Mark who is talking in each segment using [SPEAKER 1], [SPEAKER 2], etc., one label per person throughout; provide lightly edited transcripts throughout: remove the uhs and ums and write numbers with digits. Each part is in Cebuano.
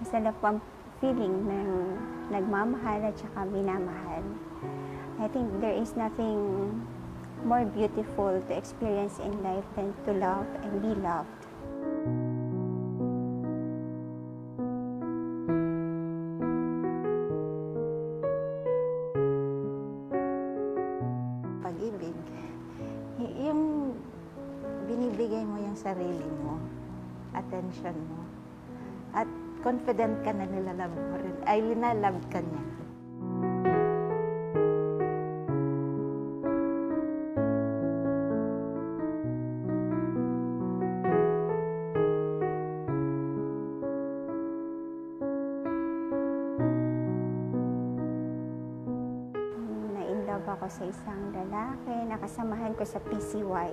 [SPEAKER 1] Masarap ang feeling ng nagmamahal at saka minamahal. I think there is nothing more beautiful to experience in life than to love and be loved.
[SPEAKER 2] Pag-ibig, yung binibigay mo yung sarili mo, attention mo, at confident ka na nilalove mo rin, ay linalove ka niya.
[SPEAKER 1] Na-in love ako sa isang lalaki, nakasamahan ko sa PCY.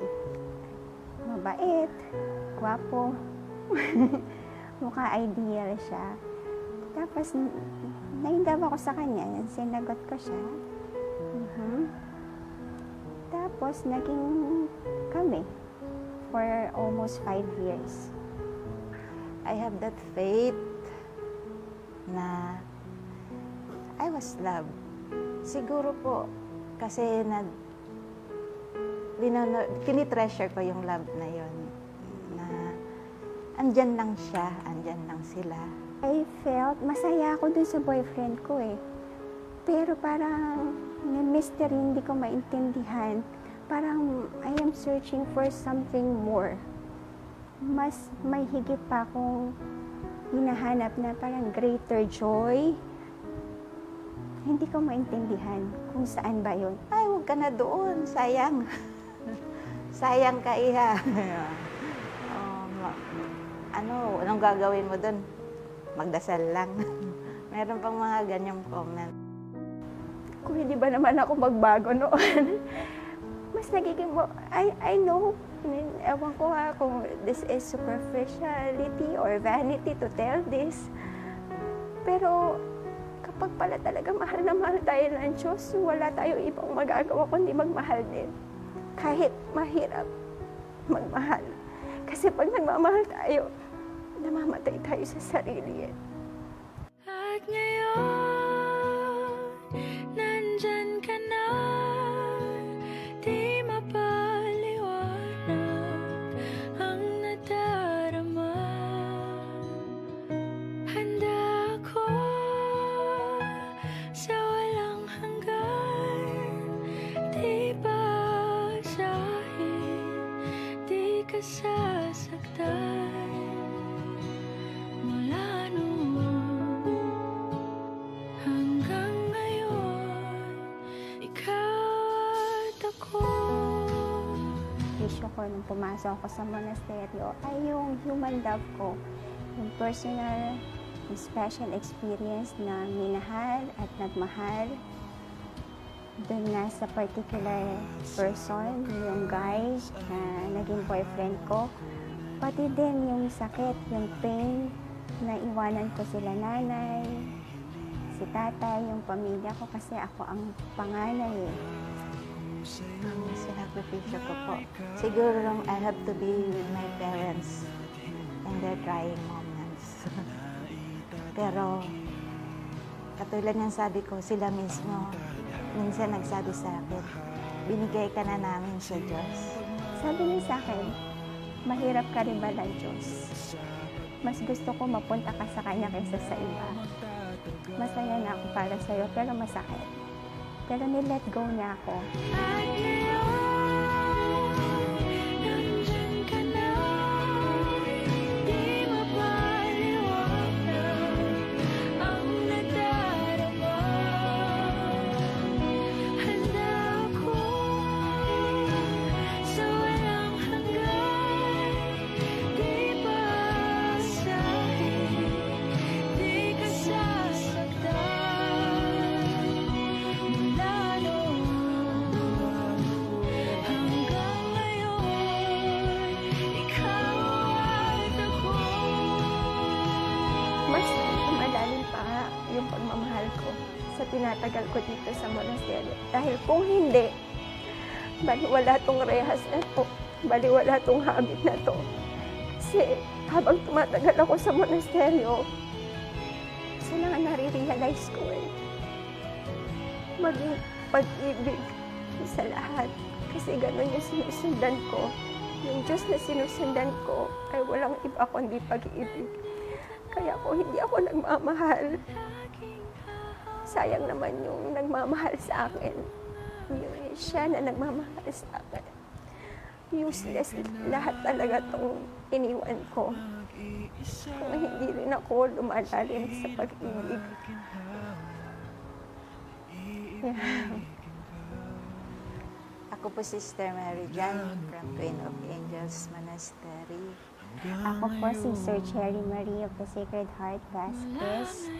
[SPEAKER 1] Mabait, gwapo, mukha ideal siya. Tapos, na-in love ako sa kanya, sinagot ko siya. Tapos, naging kami for almost 5 years.
[SPEAKER 2] I have that faith na I was loved. Siguro po, kasi tinitreasure ko yung love na yon na andyan lang siya, andyan lang sila.
[SPEAKER 1] I felt masaya ako dun sa boyfriend ko eh. Pero parang may mystery, hindi ko maintindihan. Parang I am searching for something more. Mas may higit pa akong hinahanap na parang greater joy. Hindi ko maintindihan kung saan ba yun.
[SPEAKER 2] "Ay, huwag ka na doon. Sayang. Sayang ka, iha. Oh, anong gagawin mo doon? Magdasal lang." Meron pang mga ganyang comment.
[SPEAKER 1] Kung hindi ba naman ako magbago noon, mas nagiging mo, I know, I mean, ewan ko ha, kung this is superficiality or vanity to tell this. Pero, kapag pala talaga mahal na mahal tayo ng Diyos, wala tayong ibang magagawa kundi magmahal din. Kahit mahirap magmahal. Kasi pag nagmamahal tayo, namamatay tayo sa sarili eh.
[SPEAKER 3] At ngayon, nandyan ka na. Di mapaliwanag ang nadarama. Handa ako sa walang hanggan. Di ba sa'kin, di ka sasaktan. Mula noon hanggang ngayon, ikaw at ako.
[SPEAKER 1] Issue ko nung pumasok ako sa monasteryo ay yung human love ko. Yung personal, yung special experience na minahal at nagmahal doon nga sa particular person, yung guy na naging boyfriend ko. Pati din yung sakit, yung pain na iwanan ko sila nanay, si tatay, yung pamilya ko kasi ako ang panganay eh.
[SPEAKER 2] Ang sinakripisyo ko po, siguro I have to be with my parents in their trying moments. Pero, katulad ng sabi ko, sila mismo, minsan nagsabi sa akin, "Binigay ka na namin sa Diyos."
[SPEAKER 1] Sabi niya sa akin, "Mahirap ka rin ba ng Diyos? Mas gusto ko mapunta ka sa Kanya kaysa sa iba. Masaya na ako para sa'yo, pero masakit." Pero ni-let go niya ako.
[SPEAKER 3] At ngayon, nandyan ka na. Di mapaliwanag ang nadarama. Handa ako sa walang hanggan. Di ba sa'kin, di ka sasaktan. Mula noon hanggang ngayon, ikaw at ako.
[SPEAKER 1] Mas malalim pa yung pagmamahal ko sa tinatagal ko dito sa monasteryo. Dahil kung hindi, baliwala tong rehas na to, baliwala tong habit na to. Kasi habang tumatagal ako sa monasteryo, mga nare-realize ko eh. Maging pag-ibig sa lahat. Kasi ganun yung sinusundan ko. Yung Diyos na sinusundan ko ay walang iba kundi pag-ibig. Kaya kung hindi ako nagmamahal, sayang naman yung nagmamahal sa akin. Yung siya na nagmamahal sa akin. Useless lahat talaga tong iniwan ko. Kung hindi rin ako lumalalim sa pag-ibig. Yeah.
[SPEAKER 2] Ako po, Sister Mary John from Queen of Angels Monastery.
[SPEAKER 1] Ako po si Sir Cherry Marie of the Sacred Heart Vasquez.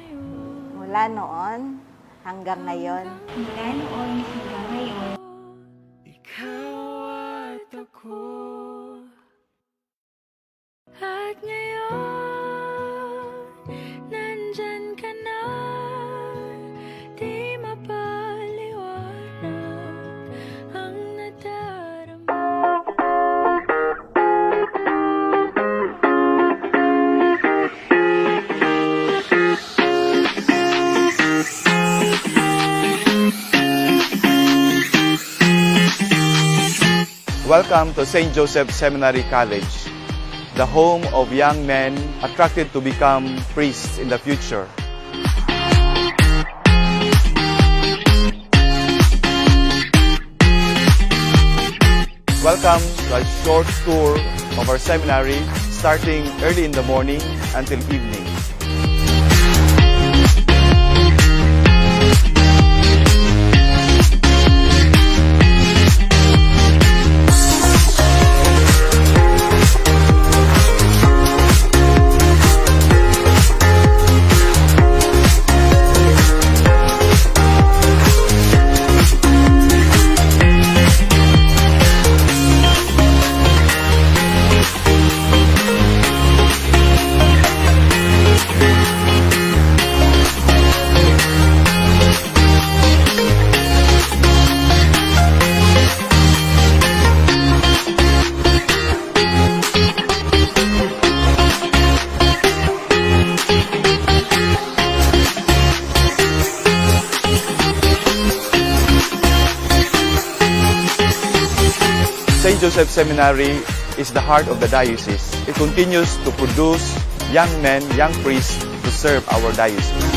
[SPEAKER 2] Mula noon hanggang ngayon,
[SPEAKER 1] Mula noon hanggang ngayon,
[SPEAKER 3] Ikaw at ako. At ngayon, nandyan ka na. Di mapaliwanag ang nadarama.
[SPEAKER 4] Welcome to St. Joseph Seminary College, the home of young men attracted to become priests in the future. Welcome to a short tour of our seminary starting early in the morning until evening. St. Joseph Seminary is the heart of the diocese. It continues to produce young men, young priests to serve our diocese.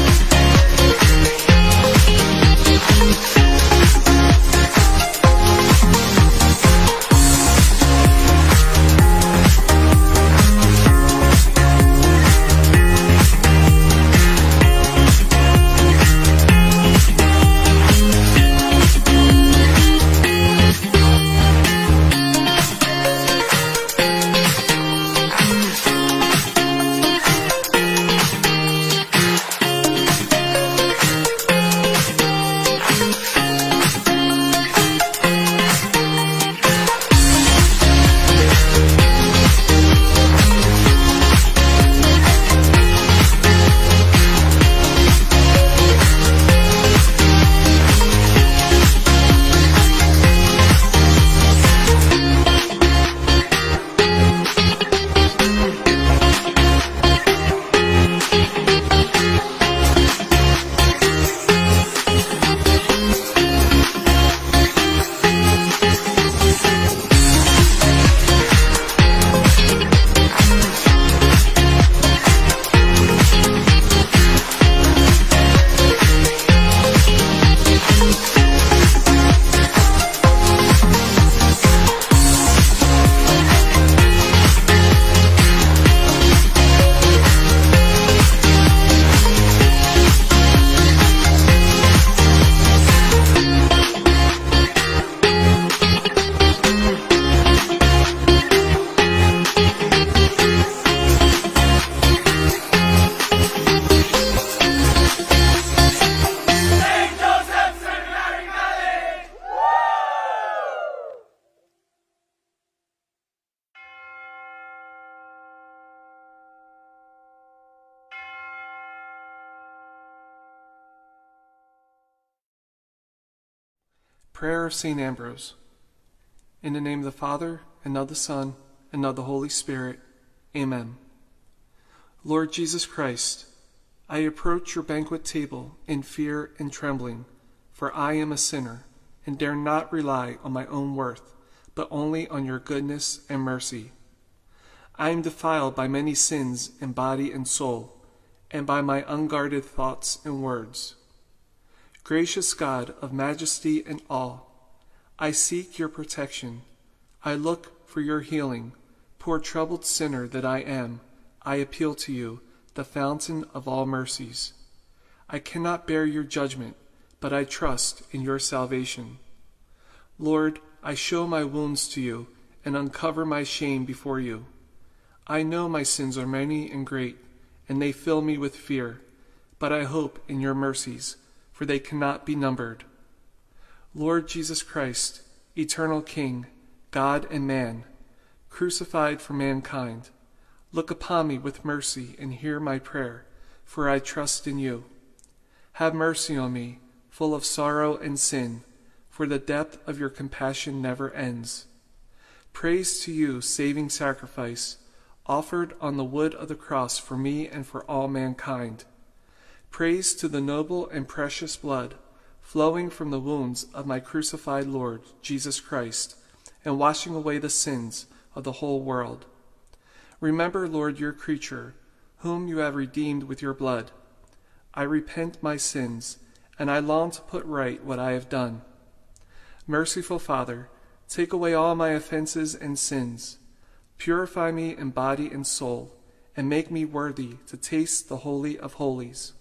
[SPEAKER 5] Prayer of St. Ambrose. In the name of the Father, and of the Son, and of the Holy Spirit. Amen. Lord Jesus Christ, I approach your banquet table in fear and trembling, for I am a sinner and dare not rely on my own worth, but only on your goodness and mercy. I am defiled by many sins in body and soul, and by my unguarded thoughts and words. Gracious God of majesty and awe, I seek your protection. I look for your healing. Poor troubled sinner that I am, I appeal to you, the fountain of all mercies. I cannot bear your judgment, but I trust in your salvation. Lord, I show my wounds to you and uncover my shame before you. I know my sins are many and great, and they fill me with fear, but I hope in your mercies, for they cannot be numbered. Lord Jesus Christ, eternal King, God and man, crucified for mankind, look upon me with mercy and hear my prayer, for I trust in you. Have mercy on me, full of sorrow and sin, for the depth of your compassion never ends. Praise to you, saving sacrifice, offered on the wood of the cross for me and for all mankind. Praise to the noble and precious blood flowing from the wounds of my crucified Lord, Jesus Christ, and washing away the sins of the whole world. Remember, Lord, your creature, whom you have redeemed with your blood. I repent my sins, and I long to put right what I have done. Merciful Father, take away all my offenses and sins. Purify me in body and soul, and make me worthy to taste the Holy of Holies.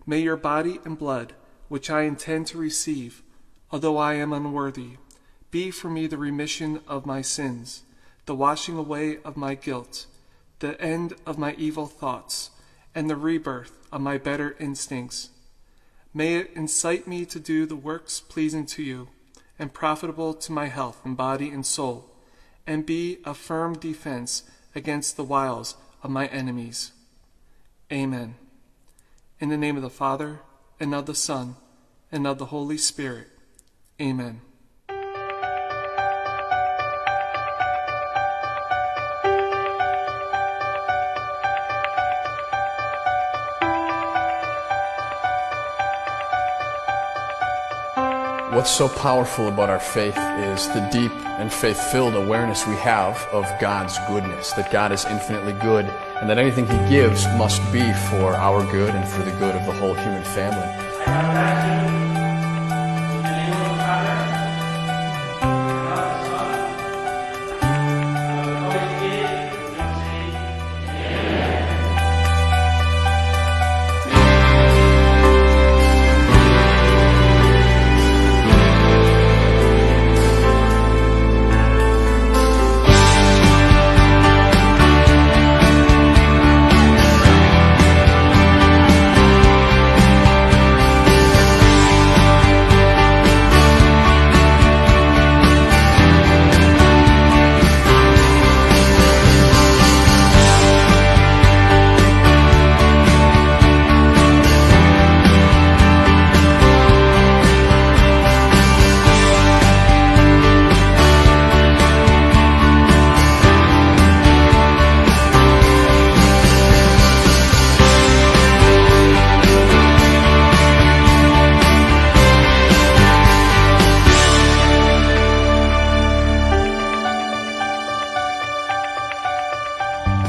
[SPEAKER 5] May your body and blood, which I intend to receive, although I am unworthy, be for me the remission of my sins, the washing away of my guilt, the end of my evil thoughts, and the rebirth of my better instincts. May it incite me to do the works pleasing to you, and profitable to my health and body and soul, and be a firm defense against the wiles of my enemies. Amen. In the name of the Father, and of the Son, and of the Holy Spirit. Amen.
[SPEAKER 6] What's so powerful about our faith is the deep and faith-filled awareness we have of God's goodness, that God is infinitely good, and that anything He gives must be for our good and for the good of the whole human family.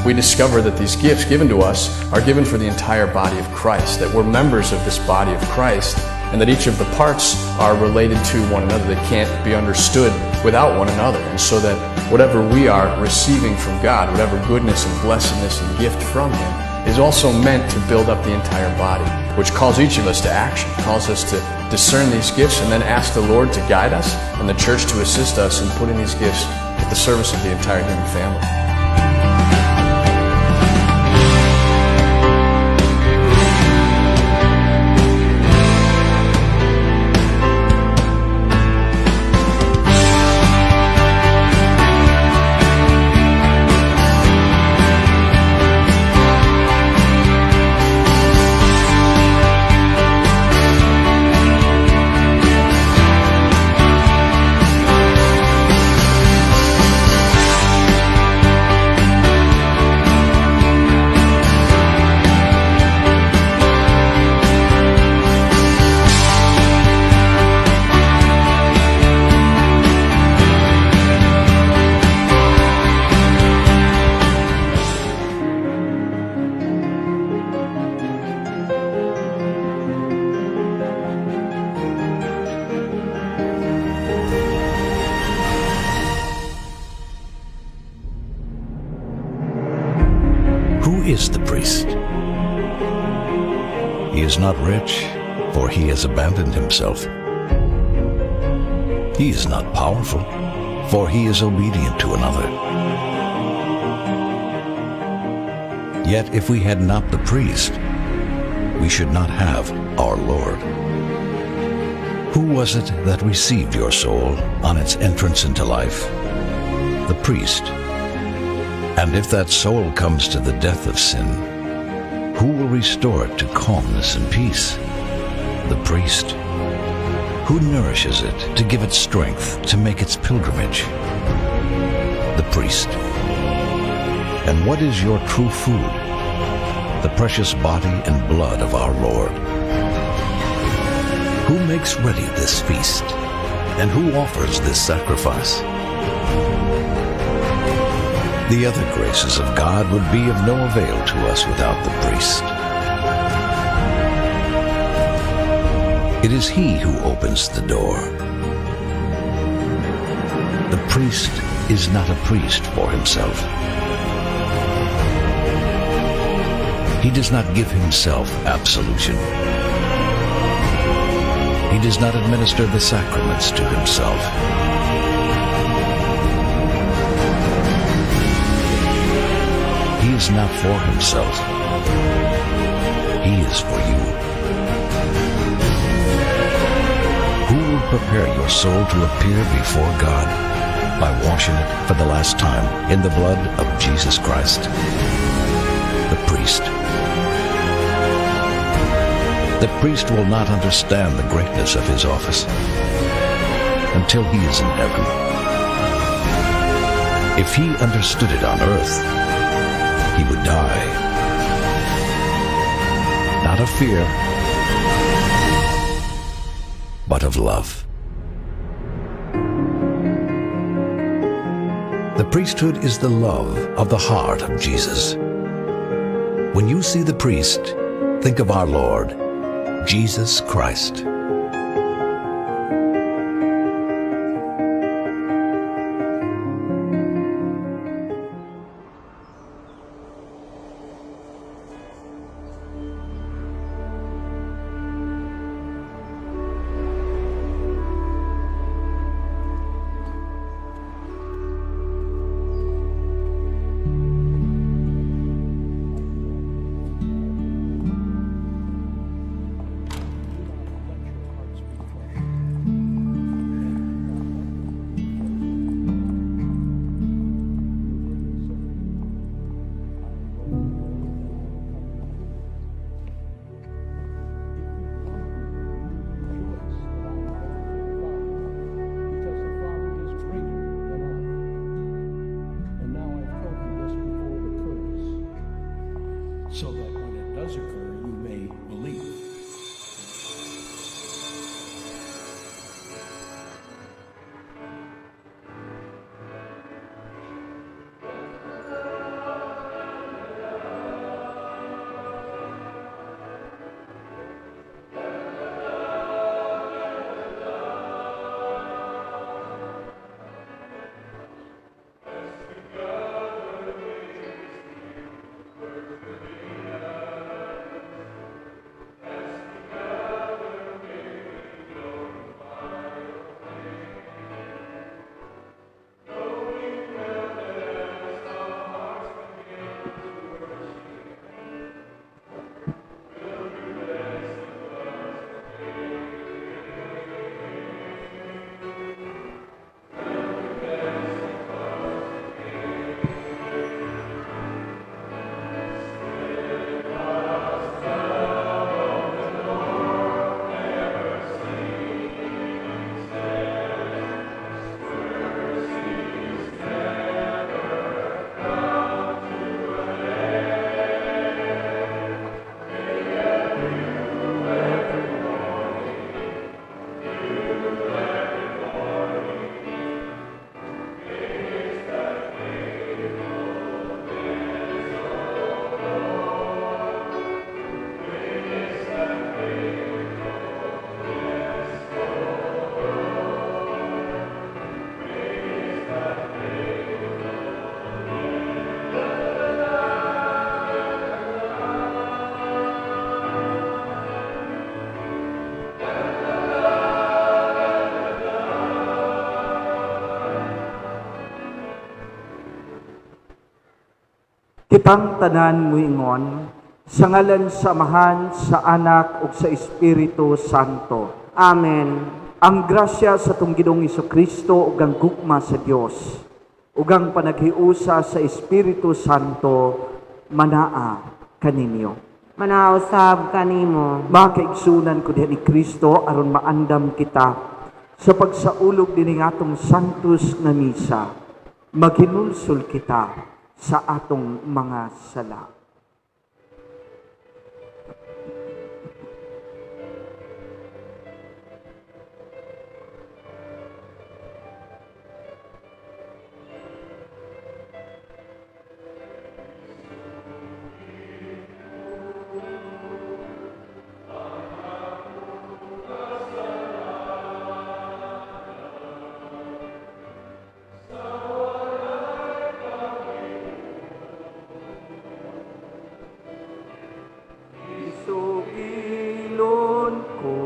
[SPEAKER 6] We discover that these gifts given to us are given for the entire body of Christ, that we're members of this body of Christ, and that each of the parts are related to one another. They can't be understood without one another. And so that whatever we are receiving from God, whatever goodness and blessedness and gift from Him, is also meant to build up the entire body, which calls each of us to action, calls us to discern these gifts and then ask the Lord to guide us and the church to assist us in putting these gifts at the service of the entire human family.
[SPEAKER 7] He is not rich, for he has abandoned himself. He is not powerful, for he is obedient to another. Yet if we had not the priest, we should not have our Lord. Who was it that received your soul on its entrance into life? The priest. And if that soul comes to the death of sin, who will restore it to calmness and peace? The priest. Who nourishes it to give it strength to make its pilgrimage? The priest. And what is your true food? The precious body and blood of our Lord. Who makes ready this feast? And who offers this sacrifice? The other graces of God would be of no avail to us without the priest. It is he who opens the door. The priest is not a priest for himself. He does not give himself absolution. He does not administer the sacraments to himself. He is not for himself. He is for you. Who will prepare your soul to appear before God by washing it for the last time in the blood of Jesus Christ? The priest. The priest will not understand the greatness of his office until he is in heaven. If he understood it on earth, he would die. Not of fear, but of love. The priesthood is the love of the heart of Jesus. When you see the priest, think of our Lord, Jesus Christ.
[SPEAKER 8] Kitang tanan muingon, sa ngalan sa Amahan, sa Anak ug sa Espiritu Santo.
[SPEAKER 9] Amen.
[SPEAKER 8] Ang grasya sa atong Ginoong Kristo ug ang gugma sa Dios ug ang panaghiusa sa Espiritu Santo manaa kaninyo.
[SPEAKER 9] Manaa usab kanimo.
[SPEAKER 8] Mga kaigsunan ko diha ni Kristo, aron maandam kita sa pagsaulog dinhi atong Santos nga Misa, maghinulsol kita sa atong mga sala. Isugilon ko.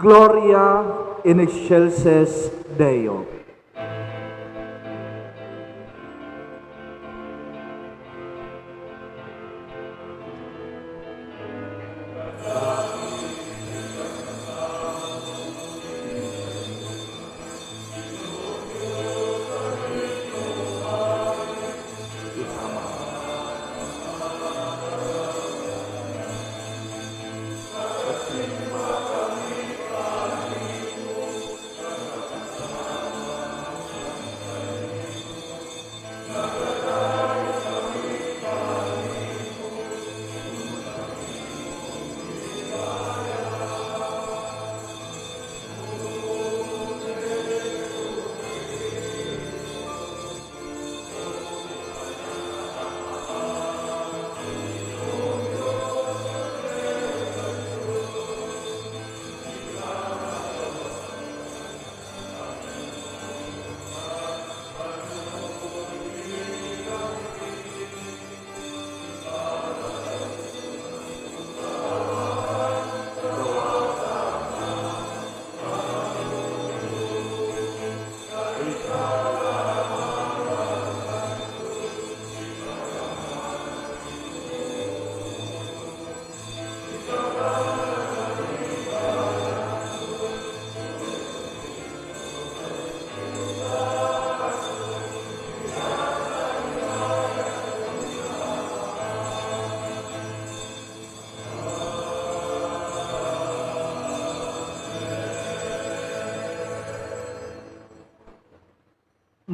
[SPEAKER 8] Gloria in excelsis Deo.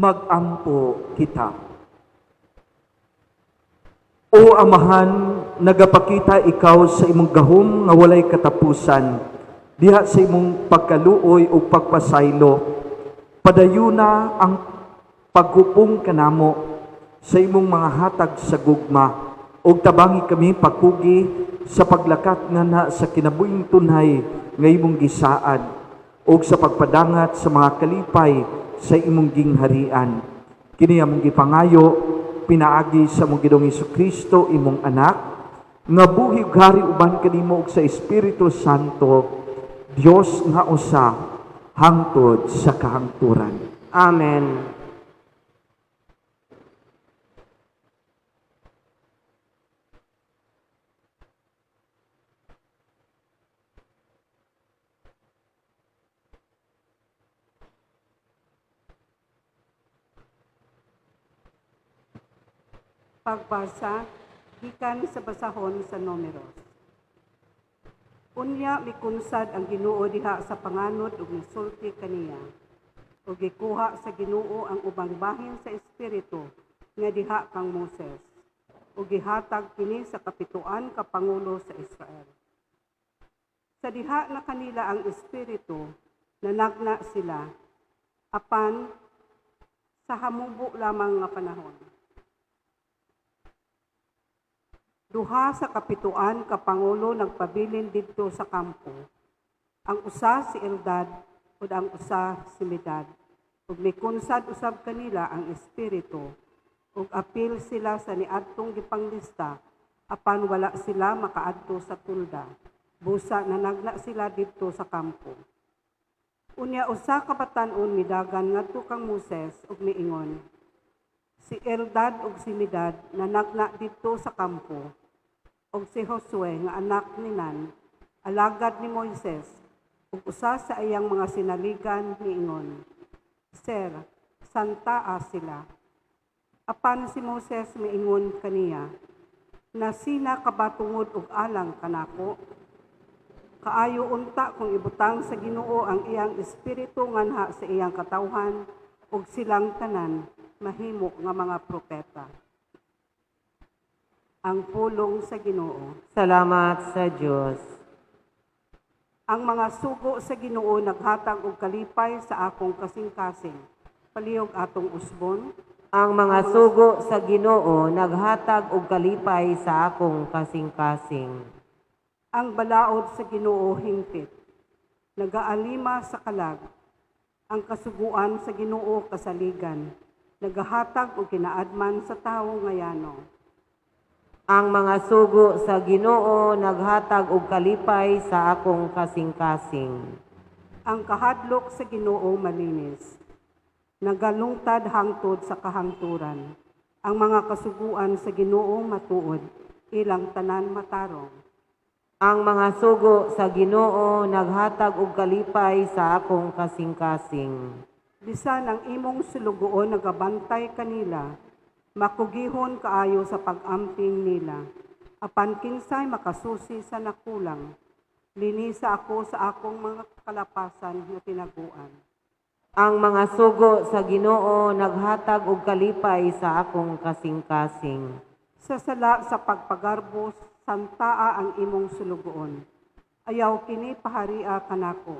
[SPEAKER 8] Magampo kita. O Amahan, nagapakita ikaw sa imong gahom nga walay katapusan, diha sa imong pagkaluoy ug pagpasaylo. Padayuna ang paghupong kanamo sa imong mga hatag sa gugma, ug tabangi kami pagkugi sa paglakat nga sa kinabuhing tunhay nga imong gisaad, ug sa pagpadangat sa mga kalipay sa imong gingharian. Kini among gipangayo pinaagi sa among Ginoong Kristo, imong anak, nga buhi ug hari uban kanimo ug sa Espiritu Santo, Dios nga usa, hangtod sa kahangturan.
[SPEAKER 9] Amen.
[SPEAKER 10] Pagbasa gikan sa basahon sa Numeros. Unya mikunsad ang Ginoo diha sa panganod ug misulti kaniya. Ug gikuha sa Ginoo ang ubang bahin sa espiritu nga diha kang Moses. Ug gihatag kini sa kapituan ka pangulo sa Israel. Sa diha na kanila ang espiritu, nanagna sila, apan sa hamubo lamang nga panahon. Duha sa kapituan ka pangulo nagpabilin didto sa kampo. Ang usa si Eldad ug ang usa si Medad. Ug mikunsad usab kanila ang espiritu ug apil sila sa niadtong gipanglista apan wala sila makaadto sa tulda. Busa nanagna sila didto sa kampo. Unya usa ka batan-on midagan ngadto kang Moses ug miingon, si Eldad ug si Medad nanagna didto sa kampo, ug si Josue nga anak ni Nan, alagad ni Moises, ug usa sa iyang mga sinaligan miingon, Sir, santaa sila. Apan si Moses miingon kaniya, nasina ka ba tungod og alang kanako? Kaayo unta kung ibutang sa Ginoo ang iyang espiritu nganha sa iyang katawhan ug silang tanan mahimo nga mga propeta. Ang pulong sa Ginoo.
[SPEAKER 9] Salamat sa Dios.
[SPEAKER 10] Ang mga sugo sa Ginoo naghatag og kalipay sa akong kasing-kasing. Palihog atong usbon.
[SPEAKER 9] Ang mga sugo sa Ginoo naghatag og kalipay sa akong kasing-kasing.
[SPEAKER 10] Ang balaod sa Ginoo hingpit, nagaalima sa kalag. Ang kasuguan sa Ginoo kasaligan, nagahatag og kinaadman sa tawo nga yano.
[SPEAKER 9] Ang mga sugo sa Ginoo naghatag og kalipay sa akong kasing-kasing.
[SPEAKER 10] Ang kahadlok sa Ginoo malinis, nagalungtad hangtod sa kahangturan. Ang mga kasuguan sa Ginoo matuod, ilang tanan matarong.
[SPEAKER 9] Ang mga sugo sa Ginoo naghatag og kalipay sa akong kasing-kasing.
[SPEAKER 10] Bisan ang imong sulugoon nagabantay kanila, makugihon kaayo sa pag-amping nila. Apan kinsay makasusi sa nakulang, linisa ako sa akong mga kalapasan nga tinaguan.
[SPEAKER 9] Ang mga sugo sa Ginoo naghatag og kalipay sa akong kasing-kasing.
[SPEAKER 10] Sa sala sa pagpagarbos, santaa ang imong sulugoon. Ayaw kini paharia kanako.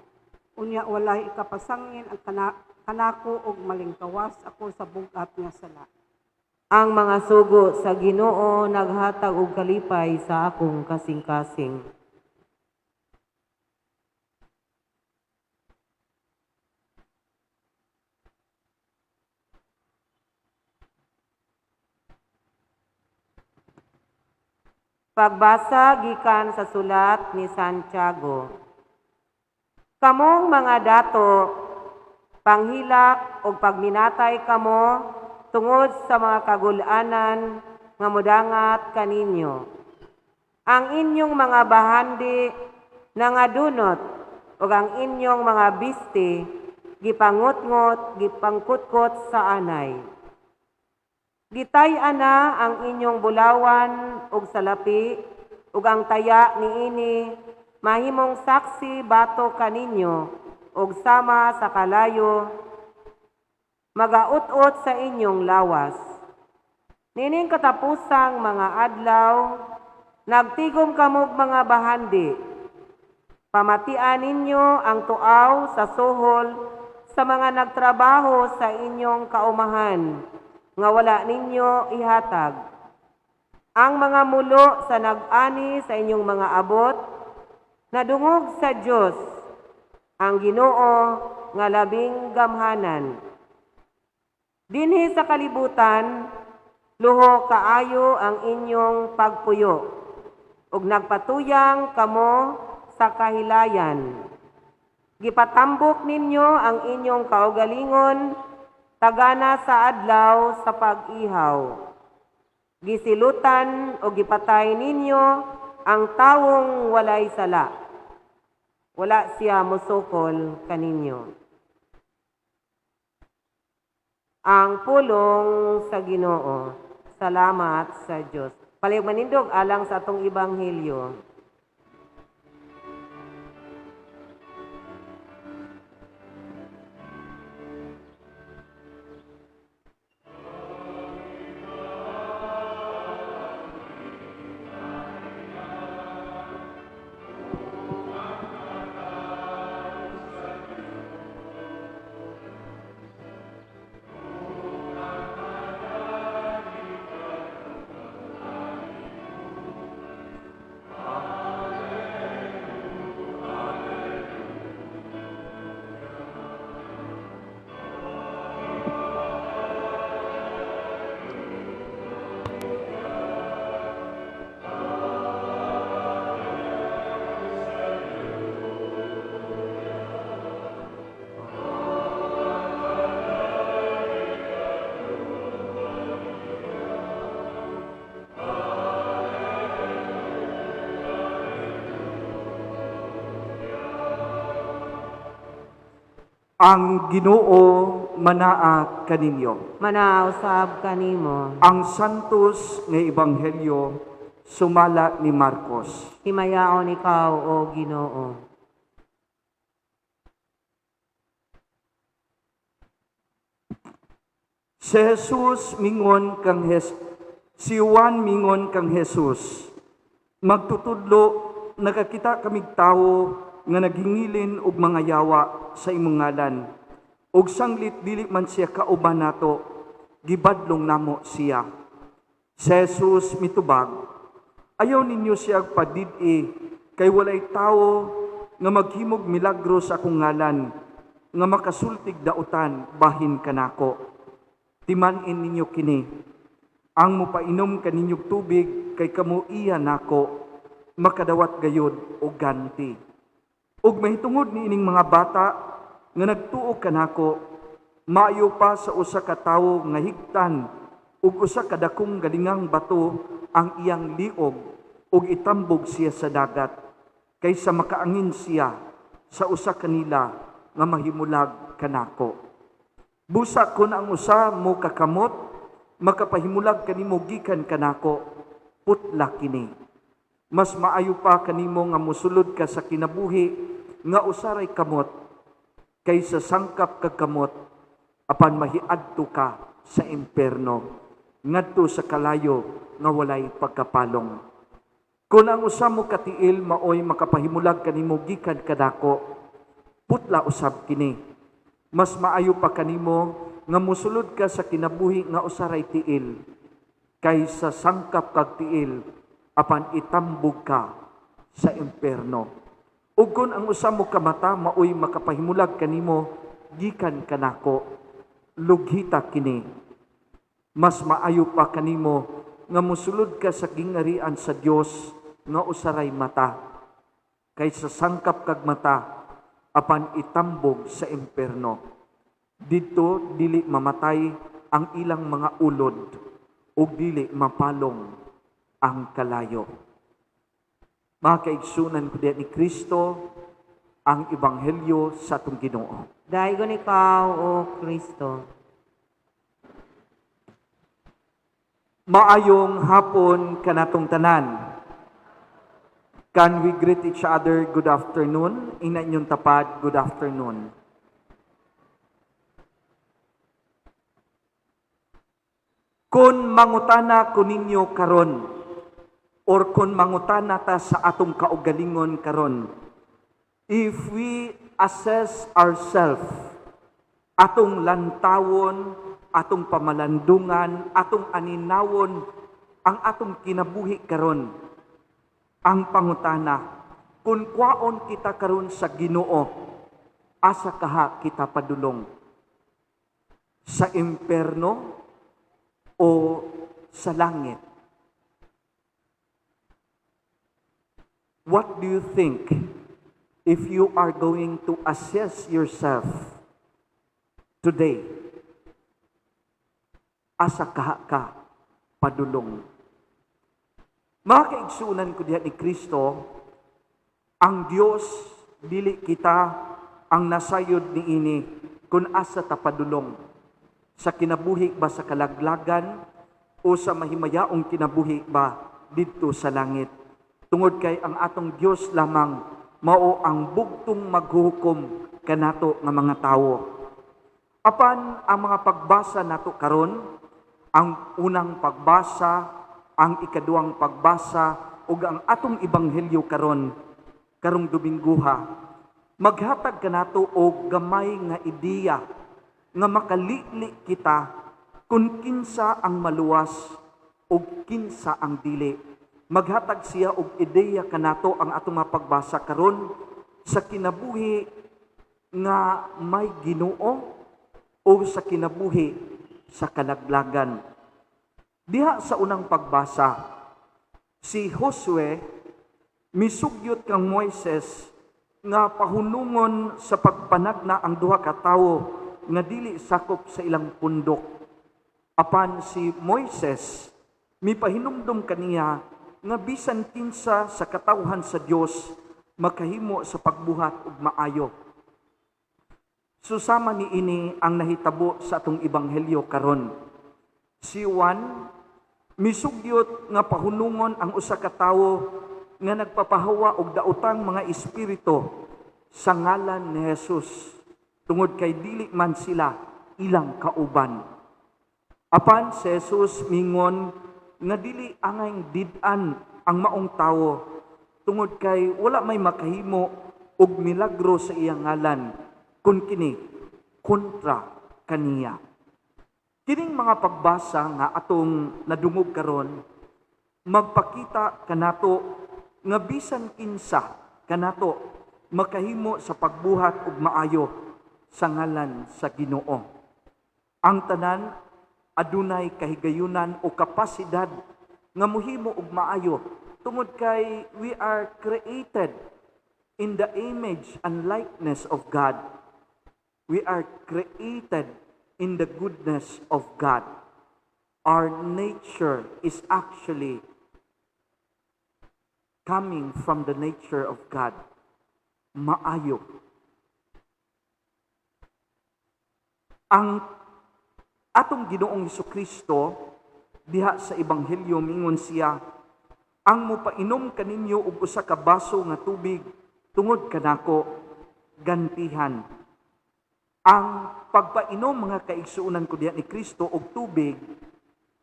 [SPEAKER 10] Unya walay ikapasangin ang kanako og malingkawas ako sa bug-at nga sala.
[SPEAKER 9] Ang mga sugo sa Ginoo naghatag og kalipay sa akong kasing-kasing. Pagbasa gikan sa sulat ni Santiago. Kamong mga dato, panghilak og pagminatay kamo tungod sa mga kagul-anan nga modangat kaninyo. Ang inyong mga bahandi nangadunot ug ang inyong mga bisti gipangutngot, gipangkutkot sa anay. Gitay-an na ang inyong bulawan ug salapi ug ang taya niini mahimong saksi bato kaninyo ug sama sa kalayo magaut-ot sa inyong lawas. Nining katapusang mga adlaw, nagtigom kamog mga bahandi. Pamatian ninyo ang tuaw sa suhol sa mga nagtrabaho sa inyong kaumahan, nga wala ninyo ihatag. Ang mga mulo sa nag-ani sa inyong mga abot, nadungog sa Dios, ang Ginoo nga labing gamhanan. Dinhi sa kalibutan, luho kaayo ang inyong pagpuyo, ug nagpatuyang kamo sa kahilayan. Gipatambok ninyo ang inyong kaugalingon, tagana sa adlaw sa pag-ihaw. Gisilutan o gipatay ninyo ang tawong walay sala. Wala siya musukol kaninyo. Ang pulong sa Ginoo. Salamat sa Dios. Palihog manindog alang sa atong ebanghelyo.
[SPEAKER 8] Ang Ginoo manaa kaninyo.
[SPEAKER 9] Manaa usab kanimo.
[SPEAKER 8] Ang Santos nga Ebanghelyo sumala ni Marcos.
[SPEAKER 9] Himayaon ikaw, o Ginoo.
[SPEAKER 8] Si Jesus mingon kang si Juan mingon kang Jesus. Magtutudlo, nakakita kamig tawo nga naghingilin og mga yawa sa imong ngalan. Og sanglit dili man siya kauban nato, gibadlong namo siya. Si Jesus mitubag, ayaw ninyo siya padid-i, kay walay tawo nga maghimog milagro sa akong ngalan, nga makasultig dautan bahin kanako. Timan-in ninyo kini, ang mupainom kaninyog tubig kay kamo iya nako, makadawat gayod og ganti. Ug mahitungod niining mga bata nga nagtuo kanako, maayo pa sa usa ka tawo nga higtan ug usa ka dakong galingang bato ang iyang liog ug itambog siya sa dagat, kaysa makaangin siya sa usa kanila nga mahimulag kanako. Busa kon ang usa mo kakamot, makapahimulag kanimo gikan kanako, putla kini. Mas maayo pa kanimo nga mosulod ka sa kinabuhi nga usaray kamot kaysa sangkap kag kamot apan mahiadto ka sa imperno ngadto sa kalayo nga walay pagkapalong. Kun ang usa mo katiil maoy makapahimulag kanimo gikan kanako, putla usab kini. Mas maayo pa kanimo nga mosulod ka sa kinabuhi nga usaray tiil kaysa sangkap kag tiil apan itambog ka sa imperno. Ug kun ang usa mo ka mata maoy makapahimulag kanimo gikan kanako, lughita kini. Mas maayo pa kanimo nga mosulod ka sa gingarian sa Dios nga usaray mata kaysa sangkap kag mata apan itambog sa imperno. Didto dili mamatay ang ilang mga ulod ug dili mapalong ang kalayo. Mga kaigsunan ko diha ni Kristo, ang Ebanghelyo sa atong Ginoo.
[SPEAKER 9] Daigon ikaw, o Kristo.
[SPEAKER 8] Maayong hapon kanatong tanan. Can we greet each other good afternoon? Ina inyong tapad, good afternoon. Kung mangutana ko ninyo karon, or kung mangutana ta sa atong kaugalingon karon, if we assess ourselves, atong lantawon, atong pamalandungan, atong aninawon, ang atong kinabuhi karon, ang pangutana, kung kwaon kita karon sa Ginoo, asa kaha kita padulong? Sa imperno o sa langit? What do you think if you are going to assess yourself today? Asa kaha ka padulong? Mga kaigsunan ko diha ni Kristo, ang Dios dili kita ang nasayod niini kung asa ta padulong. Sa kinabuhi ba sa kalaglagan o sa mahimayaong kinabuhi ba didto sa langit. Tungod kay ang atong Dios lamang mao ang bugtong maghuhukom kanato nga mga tawo. Apan ang mga pagbasa nato karon, ang unang pagbasa, ang ikaduhang pagbasa ug ang atong ebanghelyo karon karong Domingguha, maghatag kanato og gamay nga ideya nga makalili kita kung kinsa ang maluwas ug kinsa ang dili. Maghatag siya og ideya kanato ang atong mga pagbasa karon sa kinabuhi nga may Ginoo o sa kinabuhi sa kalaglagan. Diha sa unang pagbasa, si Josue misugyot kang Moises nga pahunungon sa pagpanagna ang duha ka tawo nga dili sakop sa ilang pundok. Apan si Moises mipahinumdum kaniya nga bisan kinsa sa katawhan sa Dios makahimo sa pagbuhat og maayo. Susama ni ini ang nahitabo sa atong ebanghelyo karon. Si Juan misugyot nga pahunungon ang usa ka tawo nga nagpapahawa og daotang mga espiritu sa ngalan ni Jesus tungod kay dili man sila ilang kauban. Apan si Jesus mingon nga dili angay did-an ang maong tawo tungod kay wala may makahimo og milagro sa iyang ngalan kun kini kontra kaniya. Kining mga pagbasa nga atong nadungog karon magpakita kanato nga bisan kinsa kanato makahimo sa pagbuhat og maayo sa ngalan sa Ginoo. Ang tanan adunay kahigayunan o kapasidad nga mohimo og maayo tungod kay we are created in the image and likeness of God. We are created in the goodness of God. Our nature is actually coming from the nature of God. Maayo. Ang atong Ginoong Hesukristo diha sa ebanghelyo mingon siya, ang mopainom kaninyo og usa ka baso nga tubig tungod kanako, gantihan. Ang pagpainom, mga kaigsuonan ko diha ni Kristo, og tubig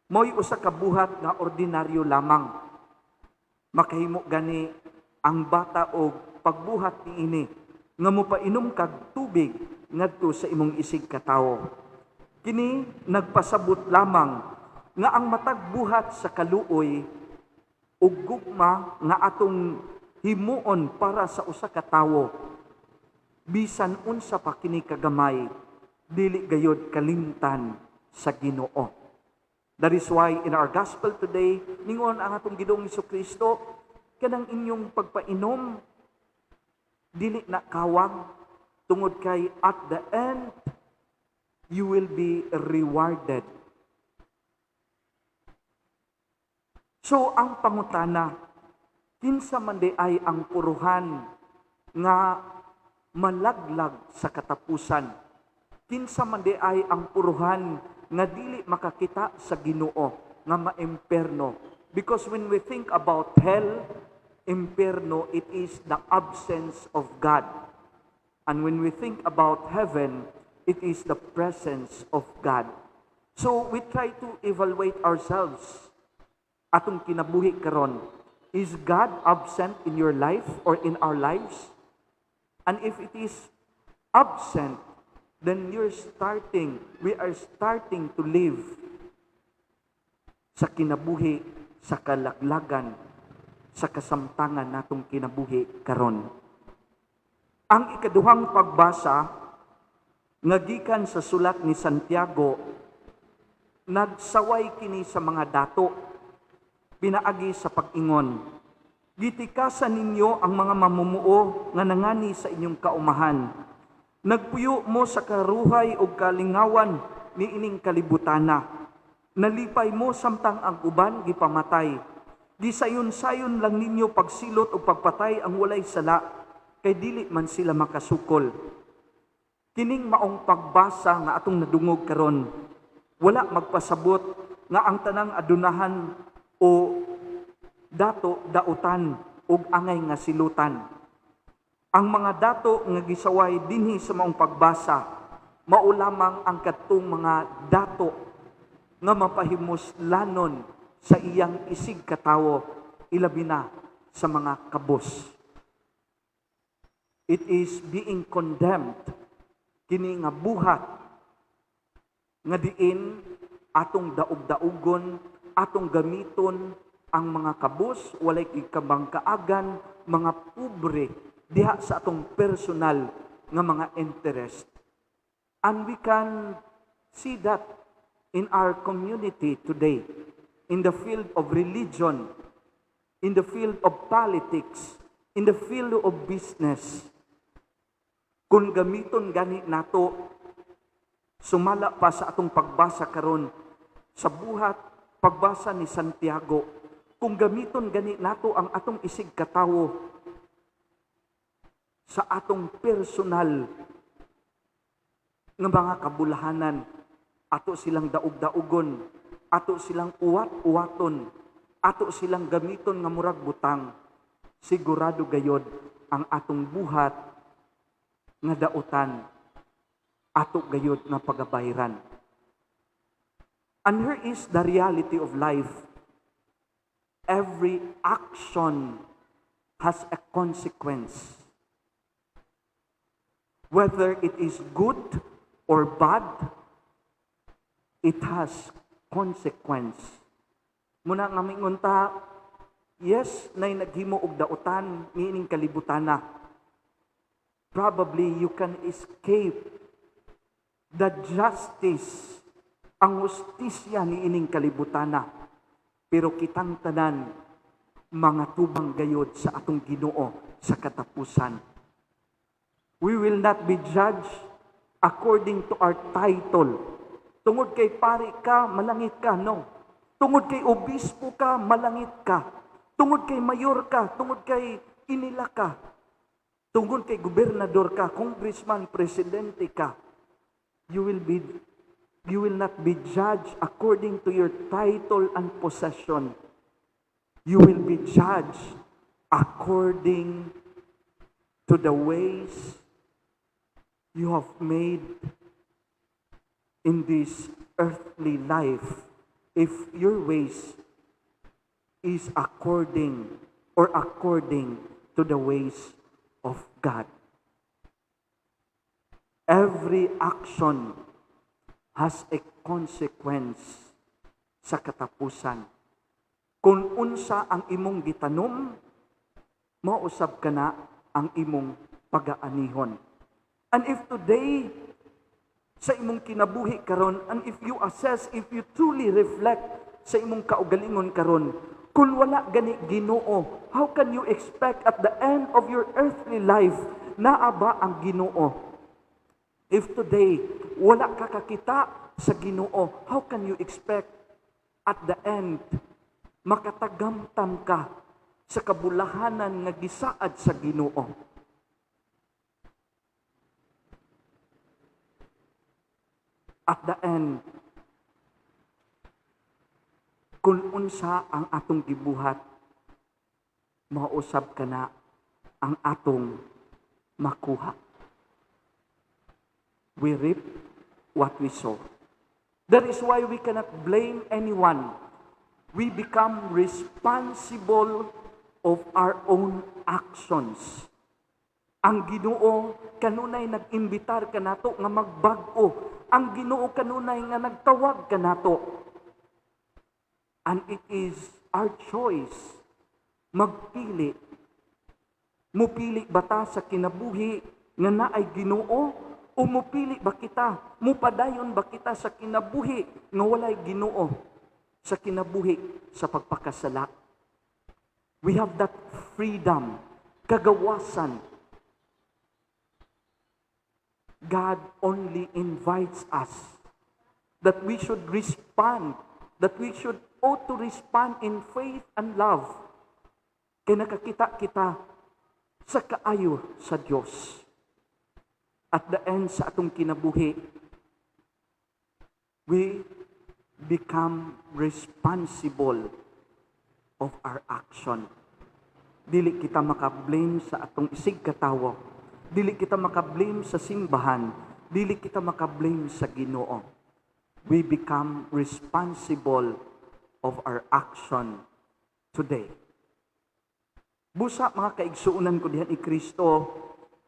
[SPEAKER 8] mo'y usa ka buhat nga ordinaryo lamang. Makahimo gani ang bata og pagbuhat niini nga mopainom kag tubig ngadto sa imong isig katawo. Kini nagpasabot lamang nga ang matag buhat sa kaluoy ug gugma nga atong himuon para sa usa ka tawo, bisan unsa pa kini kagamay, dili gayod kalimtan sa Ginoo. That is why in our gospel today, ningon ang atong Ginoong Hesukristo, kanang inyong pagpainom dili na kawang, tungod kay at the end you will be rewarded. So ang pangutana, kinsa man di ay ang puruhan nga malaglag sa katapusan? Kinsa man di ay ang puruhan nga dili makakita sa Ginoo, nga maimperno? Because when we think about hell, imperno, it is the absence of God. And when we think about heaven, it is the presence of God. So we try to evaluate ourselves. Atong kinabuhi karon, is God absent in your life or in our lives? And if it is absent, then we are starting to live sa kinabuhi, sa kalaglagan, sa kasamtangan natong kinabuhi karon. Ang ikaduhang pagbasa nga gikan sa sulat ni Santiago, nagsaway kini sa mga dato, pinaagi sa pag-ingon, gitikasan ninyo ang mga mamumuo nga nangani sa inyong kaumahan. Nagpuyo mo sa karuhay o kalingawan niining kalibutana. Nalipay mo samtang ang uban gipamatay. Gisayon-sayon lang ninyo pagsilot o pagpatay ang walay sala, kay dili man sila makasukol. Kining maong pagbasa nga atong nadungog karon, wala magpasabot nga ang tanang adunahan o dato dautan ug angay nga silutan. Ang mga dato nga gisaway dinhi sa maong pagbasa, mao lamang ang kadtong mga dato nga mapahimuslanon sa iyang isig katawo, ilabi na sa mga kabus. It is being condemned kini nga buhat nga diin atong daog-daugon, atong gamiton ang mga kabus, walay gikabangkaagan, mga pobre diha sa atong personal nga mga interest. And we can see that in our community today, in the field of religion, in the field of politics, in the field of business. Kung gamiton gani nato, sumala pa sa atong pagbasa karon sa buhat pagbasa ni Santiago, kung gamiton gani nato ang atong isig katawo sa atong personal nga mga kabulahanan, ato silang daog-daugon, ato silang uwat-uwaton, ato silang gamiton nga murag butang, sigurado gayod ang atong buhat nga dautan, ato gayod nga pagabayran. And here is the reality of life. Every action has a consequence. Whether it is good or bad, it has consequence. Muna nga mingon ta, yes, nay naghimo og dautan niining kalibutana. Probably you can escape the justice, ang hustisya niining kalibutana. Pero kitang tanan, mga tubang gayod sa atong Ginoo sa katapusan. We will not be judged according to our title. Tungod kay pari ka, malangit ka, no. Tungod kay obispo ka, malangit ka. Tungod kay mayor ka, tungod kay inila ka. Tungod kay gobernador ka, congressman, presidente ka. You will not be judged according to your title and possession. You will be judged according to the ways you have made in this earthly life. If your ways is according or according to the ways of God. Every action has a consequence sa katapusan. Kung unsa ang imong gitanom, mausab ka na ang imong pagaanihon. And if today, sa imong kinabuhi karon, and if you assess, if you truly reflect sa imong kaugalingon karon, kung wala gani Ginoo, how can you expect at the end of your earthly life, naa ba ang Ginoo? If today, wala ka kakita sa Ginoo, how can you expect at the end, makatagamtam ka sa kabulahanan nga gisaad sa Ginoo? At the end, kung unsa ang atong gibuhat, mausab ka na ang atong makuha. We reap what we sow. That is why we cannot blame anyone. We become responsible of our own actions. Ang Ginoo kanunay nag-imbitar kanato nga magbag-o. Ang Ginoo kanunay nga nagtawag kanato. And it is our choice magpili. Mupili ba ta sa kinabuhi nga naay Ginoo o mupili ba kita, mupadayon ba kita sa kinabuhi nga walay Ginoo, sa kinabuhi sa pagpakasala? We have that freedom, kagawasan. God only invites us that we should respond, that we should ought to respond in faith and love. Kaya nakakita kita sa kaayo sa Dios. At the end sa atong kinabuhi, we Become responsible of our action. Dili kita maka-blame sa atong isig katawo. Dili kita maka-blame sa simbahan. Dili kita maka-blame sa Ginoo. We become responsible of our action today. Busa, mga kaigsuonan ko diha ni Kristo,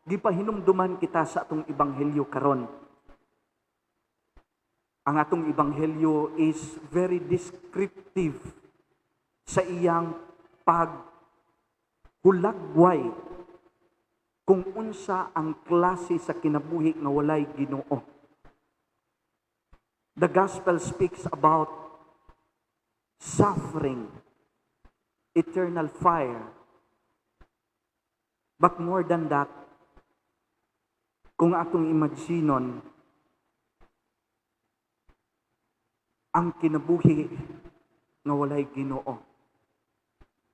[SPEAKER 8] gipahinumduman kita sa atong ebanghelyo karon. Ang atong ebanghelyo is very descriptive sa iyang paghulagway kung unsa ang klase sa kinabuhi nga walay Ginoo. The gospel speaks about suffering, eternal fire. But more than that, kung atong imaginon, ang kinabuhi nga walay Ginoo,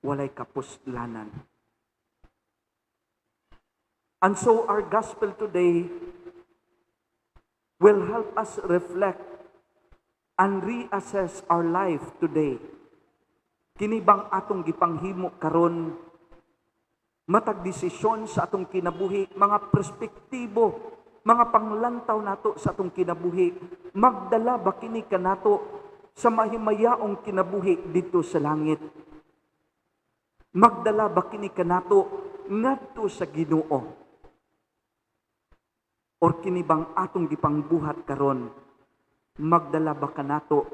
[SPEAKER 8] walay kapuslanan. And so our gospel today will help us reflect and reassess our life today. Kini bang atong gipanghimo karon, matag desisyon sa atong kinabuhi, mga perspektibo, mga panglantaw nato sa atong kinabuhi, magdala ba kini kanato sa mahimayaong kinabuhi didto sa langit? Magdala ba kini kanato ngadto sa Ginoo? Or kini bang atong gipangbuhat karon, magdala ba kanato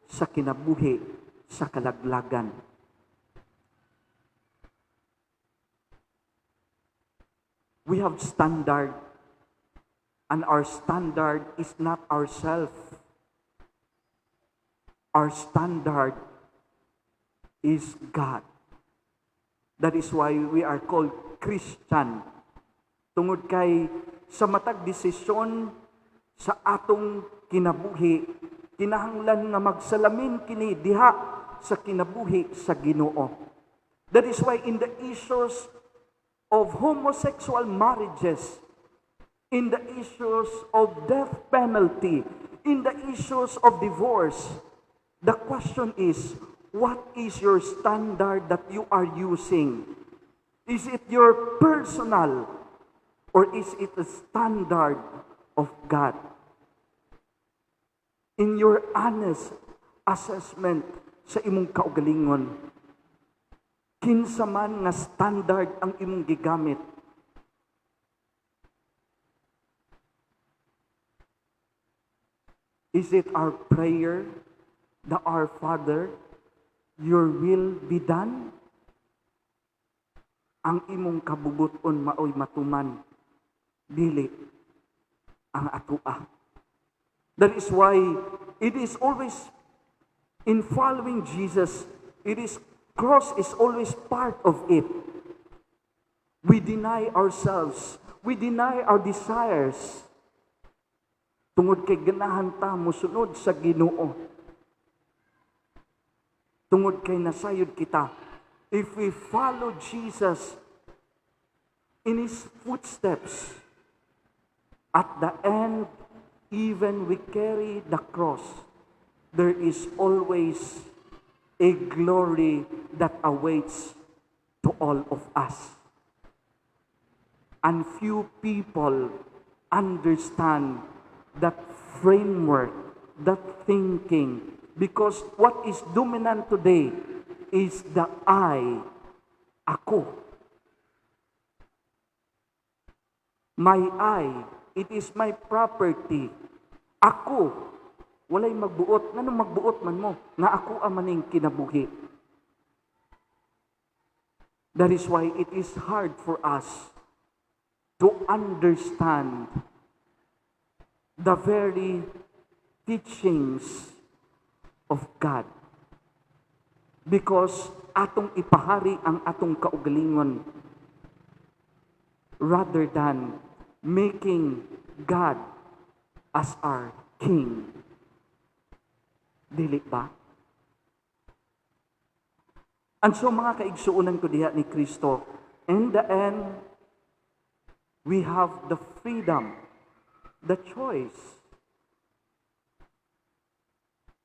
[SPEAKER 8] sa kinabuhi sa kalaglagan? We have standard, and our standard is not ourself. Our standard is God. That is why we are called Christian. Tungod kay sa matag desisyon sa atong kinabuhi, kinahanglan nga magsalamin kini diha sa kinabuhi sa Ginoo. That is why in the issues of homosexual marriages, in the issues of death penalty, in the issues of divorce, the question is, what is your standard that you are using? Is it your personal or is it the standard of God? In your honest assessment sa imong kaugalingon, kinsa man nga standard ang imong gigamit? Is it our prayer, the Our Father, "Your will be done"? Ang imong kabubuton maoy matuman, dili ang atoa. That is why it is always in following Jesus, it is cross is always part of it. We deny ourselves, we deny our desires. Tungod kay ganahan ta mosunod sa Ginoo. Tungod kay nasayod kita, if we follow Jesus in His footsteps, at the end, even we carry the cross, there is always a glory that awaits to all of us. And few people understand that framework, that thinking, because what is dominant today is the I, ako. My I, it is my property. Ako, walay magbuot. Nganong magbuot man mo? Nga ako ang maning kinabuhi. That is why it is hard for us to understand the very teachings of God. Because atong ipahari ang atong kaugalingon rather than making God as our King. Dili ba? And so, mga kaigsuonan ko diha ni Kristo, in the end, we have the freedom, the choice.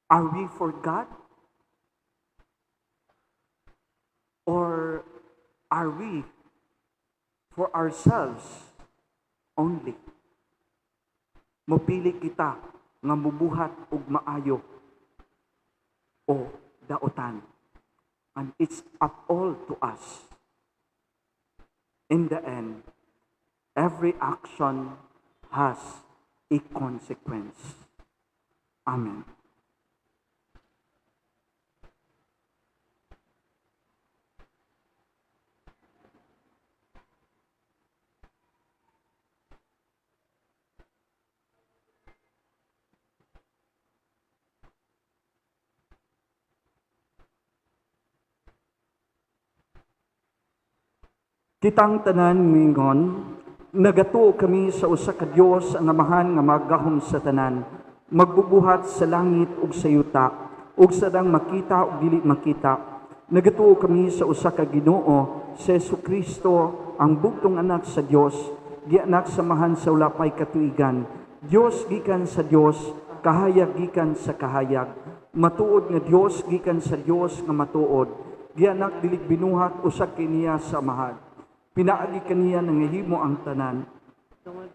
[SPEAKER 8] Are we for God? Or are we for ourselves only? Mopili kita nga mubuhat og maayo o daotan. And it's up all to us. In the end, every action has a consequence. Amen. Kitang tanan mingon, nagatuo kami sa usa ka Dios ang Amahan nga magahom sa tanan, magbubuhat sa langit ug sa yuta, ug sa dang makita ug dili makita. Nagatuo kami sa usa ka Ginoo, si Hesukristo, ang bugtong anak sa Dios, gianak sa Amahan sa wala pay katuigan. Dios gikan sa Dios, kahayag gikan sa kahayag. Matuod nga Dios gikan sa Dios nga matuod. Gianak dili binuhat usa kiniya sa Amahan. Pinaagi kaniya nangahimo ang tanan.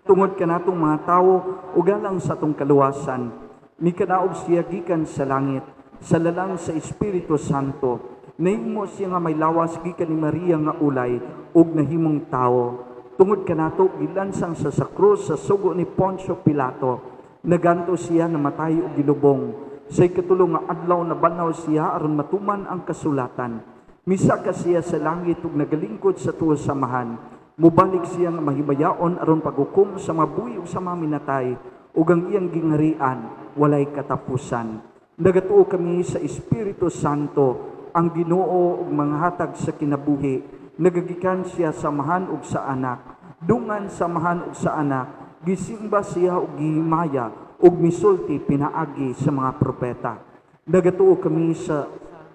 [SPEAKER 8] Tungod kanatong mga tawo ug alang sa atong kaluwasan, mikanaog siya gikan sa langit, sa lalang sa Espiritu Santo. Nahimo siya nga may lawas gikan ni Maria nga ulay ug nahimong tawo. Tungod kanato gilansang sa krus sa sugo ni Poncio Pilato. Naganto siya namatay ug gilubong. Sa ikatulo nga adlaw nabanhaw siya aron matuman ang kasulatan. Misaka siya sa langit ug nagalingkod sa tuo sa Amahan. Mubalik siya nga mahimayaon aron paghukom sa mga buhi ug sa mga minatay, ug ang iyang gingarian walay katapusan. Nagatuo kami sa Espiritu Santo, ang Ginoo ug mga hatag sa kinabuhi. Nagagikan siya sa Amahan ug sa Anak. Dungan sa Amahan ug sa Anak, gisimba siya ug gihimaya ug misulti pinaagi sa mga propeta. Nagatuo kami sa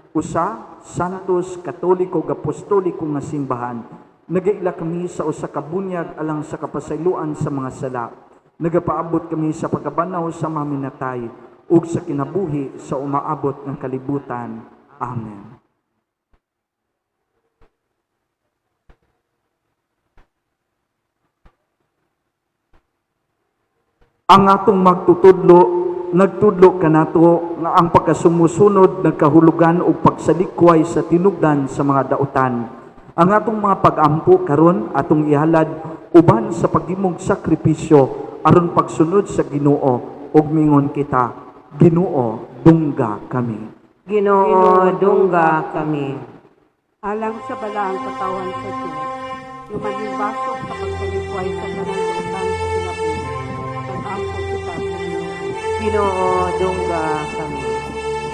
[SPEAKER 8] usa Santos, Katoliko ug Apostoliko nga simbahan. Nagaila kami sa usa ka bunyag alang sa kapasayloan sa mga sala. Nagapaabot kami sa pagkabanaw sa mga minatay ug sa kinabuhi sa umaabot ng kalibutan. Amen. Ang atong magtutudlo, nagtudlo kanato nga ang pagkasumusunod nagkahulugan og pagsalikway sa tinubdan sa mga dautan. Ang atong mga pag-ampo karon atong ihalad uban sa paghimong sakripisyo aron pagsunod sa Ginoo ug mingon kita, Ginoo, dungga kami.
[SPEAKER 9] Ginoo, dungga kami.
[SPEAKER 10] Alang sa balaang katawan sa Diyos, nga maging-basok sa pagsalikway sa tanang dautan sa kinabuhi, nag-ampo kita sa Ginoo.
[SPEAKER 9] Ginoo, dungga kami.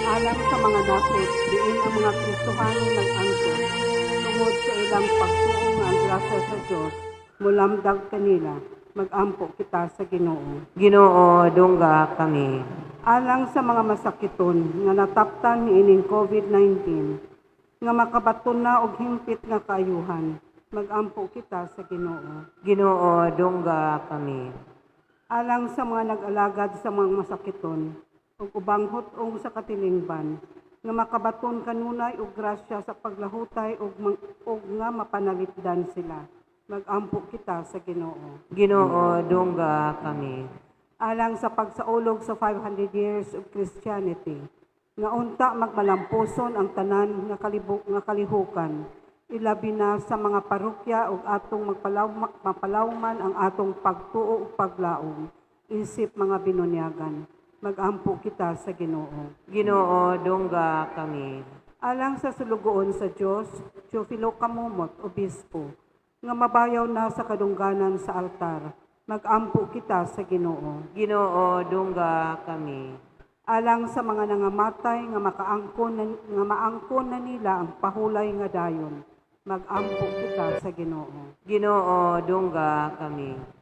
[SPEAKER 10] Alang sa mga nasip, diin ang mga Kristohanong nag-angkot, tungod sa ilang pagtuo nga ang grasya sa Diyos, mulamdag kanila, mag-ampo kita sa Ginoo.
[SPEAKER 9] Ginoo, dungga kami.
[SPEAKER 10] Alang sa mga masakiton nga nataptan niining COVID-19, nga makabaton na og hingpit nga kaayuhan, mag-ampo kita sa Ginoo.
[SPEAKER 9] Ginoo, dungga kami.
[SPEAKER 10] Alang sa mga nag-alagad sa mga masakiton ug ubang hut-ong sa katilingban, nga makabaton kanunay og grasya sa paglahutay ug nga mapanalipdan sila, mag-ampo kita sa Ginoo.
[SPEAKER 9] Ginoo, dungga kami.
[SPEAKER 10] Alang sa pagsaulog sa 500 years of Christianity, nga unta magmalampuson ang tanan nga nga kalihukan, ilabi na sa mga parokya ug atong mapalawman ang atong pagtuo ug paglaom, isip mga binunyagan, mag-ampo kita sa Ginoo.
[SPEAKER 9] Ginoo, dungga kami.
[SPEAKER 10] Alang sa sulugoon sa Dios, Teofilo Camomot, Obispo, nga mabayaw na sa kadungganan sa altar, mag-ampo kita sa Ginoo.
[SPEAKER 9] Ginoo, dungga kami.
[SPEAKER 10] Alang sa mga nangamatay nga maangkon na nila ang pahulay nga dayon, mag-ampo kita sa Ginoo.
[SPEAKER 9] Ginoo, dungga kami.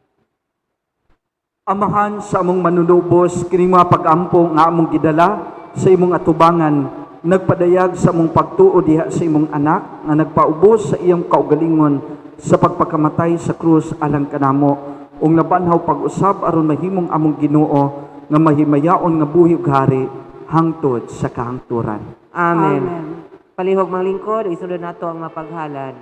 [SPEAKER 8] Amahan sa among manunubos, kining mga pag-ampo nga among gidala sa imong atubangan, nagpadayag sa among pagtuo diha sa imong anak nga nagpaubos sa iyong kaugalingon sa pagpakamatay sa krus alang kanamo, ug nabanhaw pag-usab aron mahimong among Ginoo nga mahimayaon nga buhi ug hari hangtod sa kahangturan.
[SPEAKER 9] Amen. Amen. Palihog mga lingkod, isunod nato ang mapaghalad.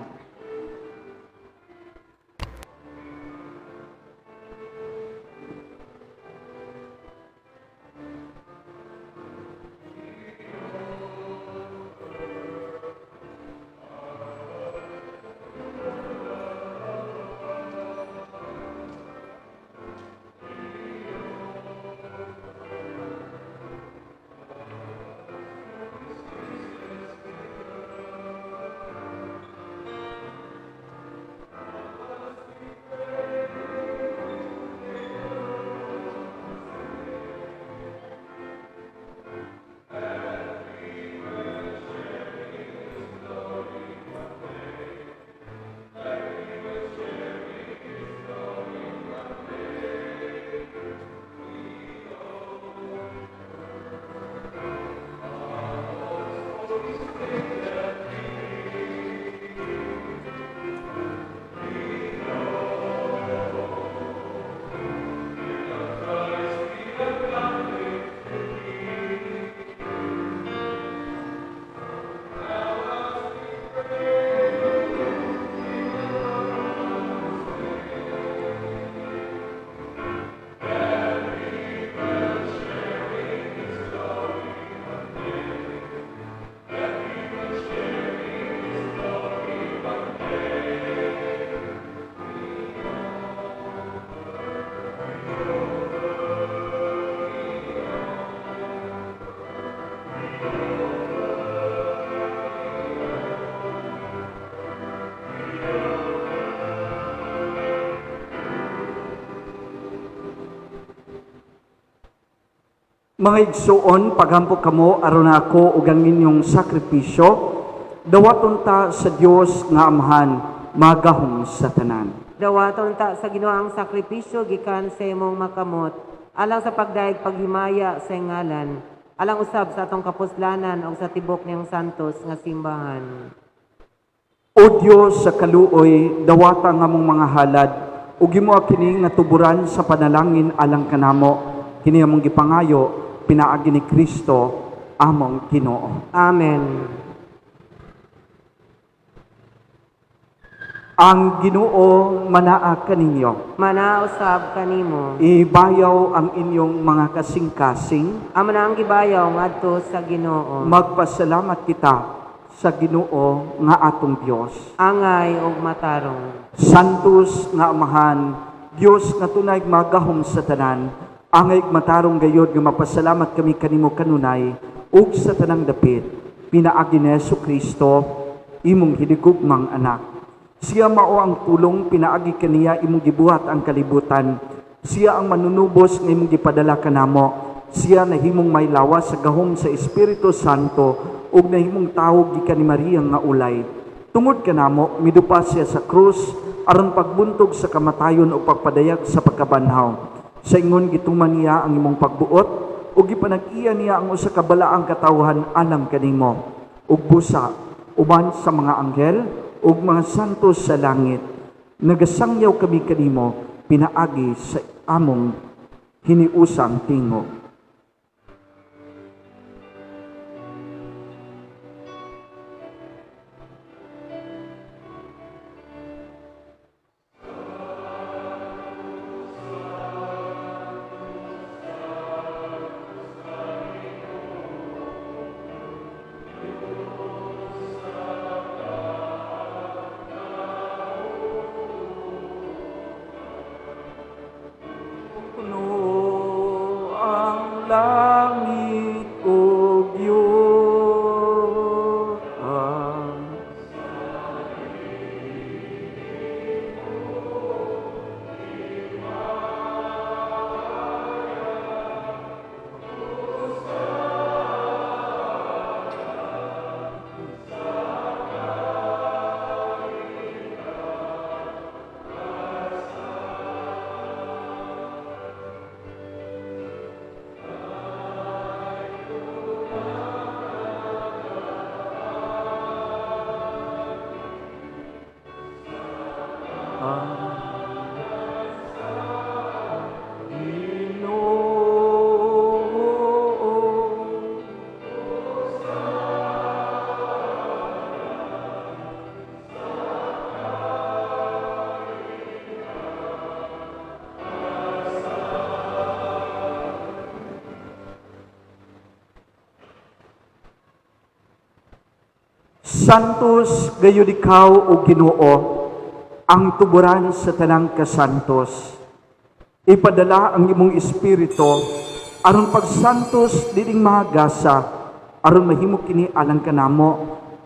[SPEAKER 8] Mga igsuon, paghampo kamo aron ako ug ang inyong sakripisyo, dawaton ta sa Dios nga Amahan, magahom sa tanan.
[SPEAKER 9] Dawaton ta sa Ginoo ang sakripisyo gikan sa imong makamot, alang sa pagdayeg paghimaya sa ngalan, alang usab sa atong kapuslanan ug sa tibok niyang santos nga simbahan.
[SPEAKER 8] O Dios sa kaluoy, dawata nga among mga halad ug himoa kini nga tuburan sa panalangin alang kanamo, kini among gipangayo pinaagi ni Kristo among Ginoo.
[SPEAKER 9] Amen.
[SPEAKER 8] Ang Ginoo manaa kaninyo.
[SPEAKER 9] Manaa usab kanimo.
[SPEAKER 8] Ibayaw ang inyong mga kasing-kasing.
[SPEAKER 9] Amo na ang gibayaw ngadto sa Ginoo.
[SPEAKER 8] Magpasalamat kita sa Ginoo nga atong Dios.
[SPEAKER 9] Angay ug matarong.
[SPEAKER 8] Santos nga Amahan, Dios nga tunay magahom sa tanan, angay matarong gayod nga mapasalamat kami kanimo kanunay ug sa tanang dapit pinaagi ni Jesu-Kristo imong hinigugmang anak. Siya mao ang pulong pinaagi kaniya imong gibuhat ang kalibutan. Siya ang manunubos nga imong gipadala kanamo. Siya nahimong may lawas sa gahom sa Espiritu Santo ug nahimong tawo gikan ni Maria nga ulay. Tungod kanamo midupa siya sa krus aron pagbuntog sa kamatayon ug pagpadayag sa pagkabanhaw. Sa ingon gituman niya ang imong pagbuot ug gipanag-iya niya ang usa ka balaang katawhan alang kanimo. Ug busa uban sa mga anghel ug mga santos sa langit, nagasangyaw kami kanimo pinaagi sa among hiniusang tingog. Santos gayud ikaw o Ginoo, ang tuburan sa tanang kasantos. Ipadala ang imong espiritu aron pagsantos dining mga gasa, aron mahimo kini alang kanamo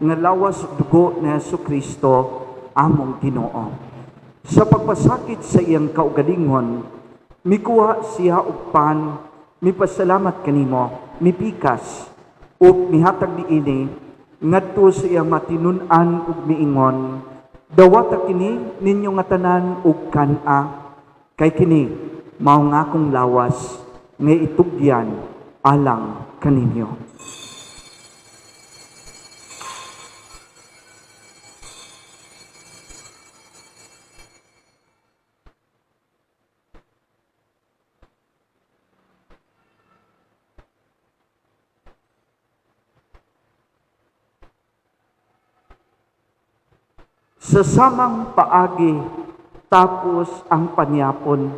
[SPEAKER 8] nga lawas ug dugo ni Hesukristo among Ginoo. Sa pagpasakit sa iyang kaugalingon, mikuha siya og pan, mipasalamat kanimo, mipikas ug mihatag niini ngadto sa iyang matinun-an ug miingon, dawata kini ninyo nga tanan ug kan-a, kay kini mao nga akong lawas nga itugyan alang kaninyo. Sa samang paagi, tapos ang panyapon,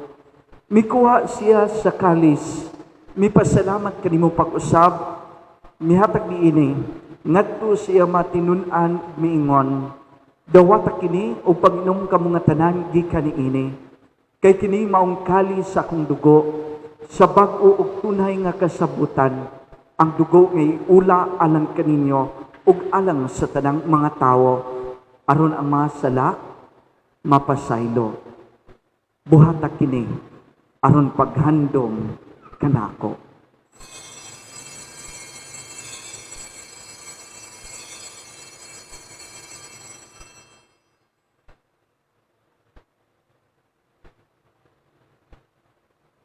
[SPEAKER 8] mikuha siya sa kalis, mipasalamat kanimo pag-usab, mihatag niini, ngadto siya matinun-an miingon, dawata kini o pag-inom kamo nga tanan gikan niini, kay kini maong kalis sa akong dugo, sa bag-o ug tunay nga kasabutan, ang dugo ngay ula alang kaninyo ug alang sa tanang mga tawo, aron ang mga sala mapasaylo. Buhata kini aron paghandom kanako.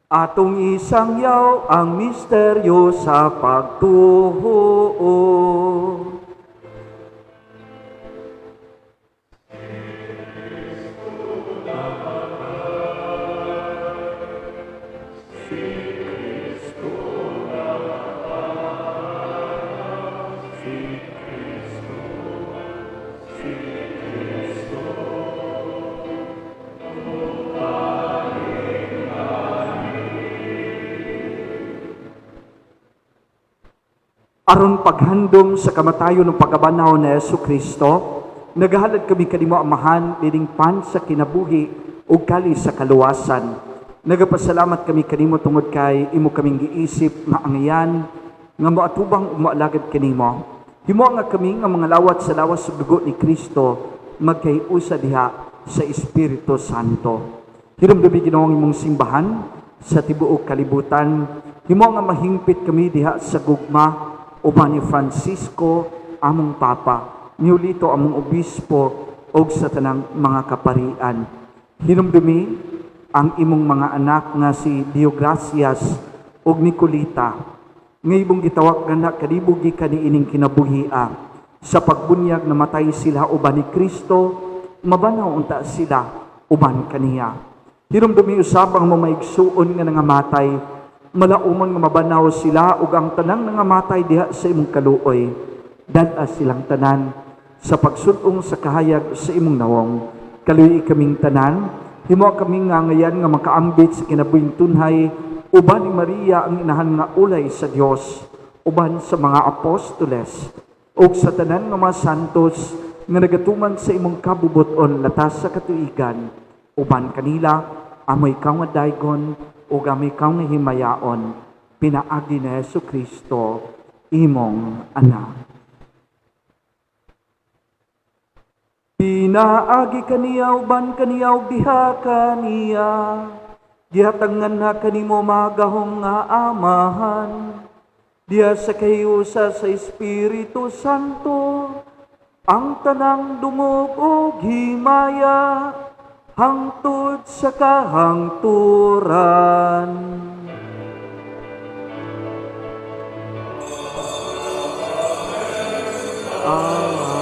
[SPEAKER 8] Atong isangyaw ang misteryo sa pagtuo. Aron paghandom sa kamatayon ng pagkabanaw ni Hesukristo, naghahalad kami kanimo Amahan nining pan sa kinabuhi ug kalis sa kaluwasan. Nagapasalamat kami kanimo tungod kay imo kaming giisip nga angayan nga moatubang ug moalagad kanimo. Himo nga kami nga mga lawat sa lawas ug dugo ni Kristo magkahiusa diha sa Espiritu Santo. Hinumdumi Ginoo ang imong simbahan sa tibuok kalibutan. Himo nga mahingpit kami diha sa gugma uban ni Francisco among Papa, niulito among Obispo og sa tanang mga kaparian. Hinumdumi ang imong mga anak nga si Diogracias ug Nicolita, nga imong gitawag nga kanibo gikan niining kinabuhia. Sa pagbunyag namatay sila uban ni Kristo, mabanaw unta sila uban kaniya. Hinumdumi usab ang mamaigsuon nga nangamatay, malauman nga mabanaw sila ug ang tanang nangamatay diha sa imong kaluoy. Dad-a silang tanan sa pagsud-ong sa kahayag sa imong nawong. Kaluoy kaming tanan, himo kaming ngangayan nga makaambit sa kinabuhing tunhay uban ni Maria ang inahan nga ulay sa Dios, uban sa mga apostoles ug sa tanan nga mga santos nga nagatuman sa imong kabubut-on latas sa katuigan. Uban kanila amoy ikaw nga daygon ug amoy ikaw nga himayaon, pinaagi ni Hesukristo imong anak. Pinaagi kaniya uban kaniya ug diha kaniya, gihatangan na kanimo magahom nga Amahan, diha sa kahiusa sa Espiritu Santo, ang tanang dungog ug himaya hangtod sa kahangturan. Amen.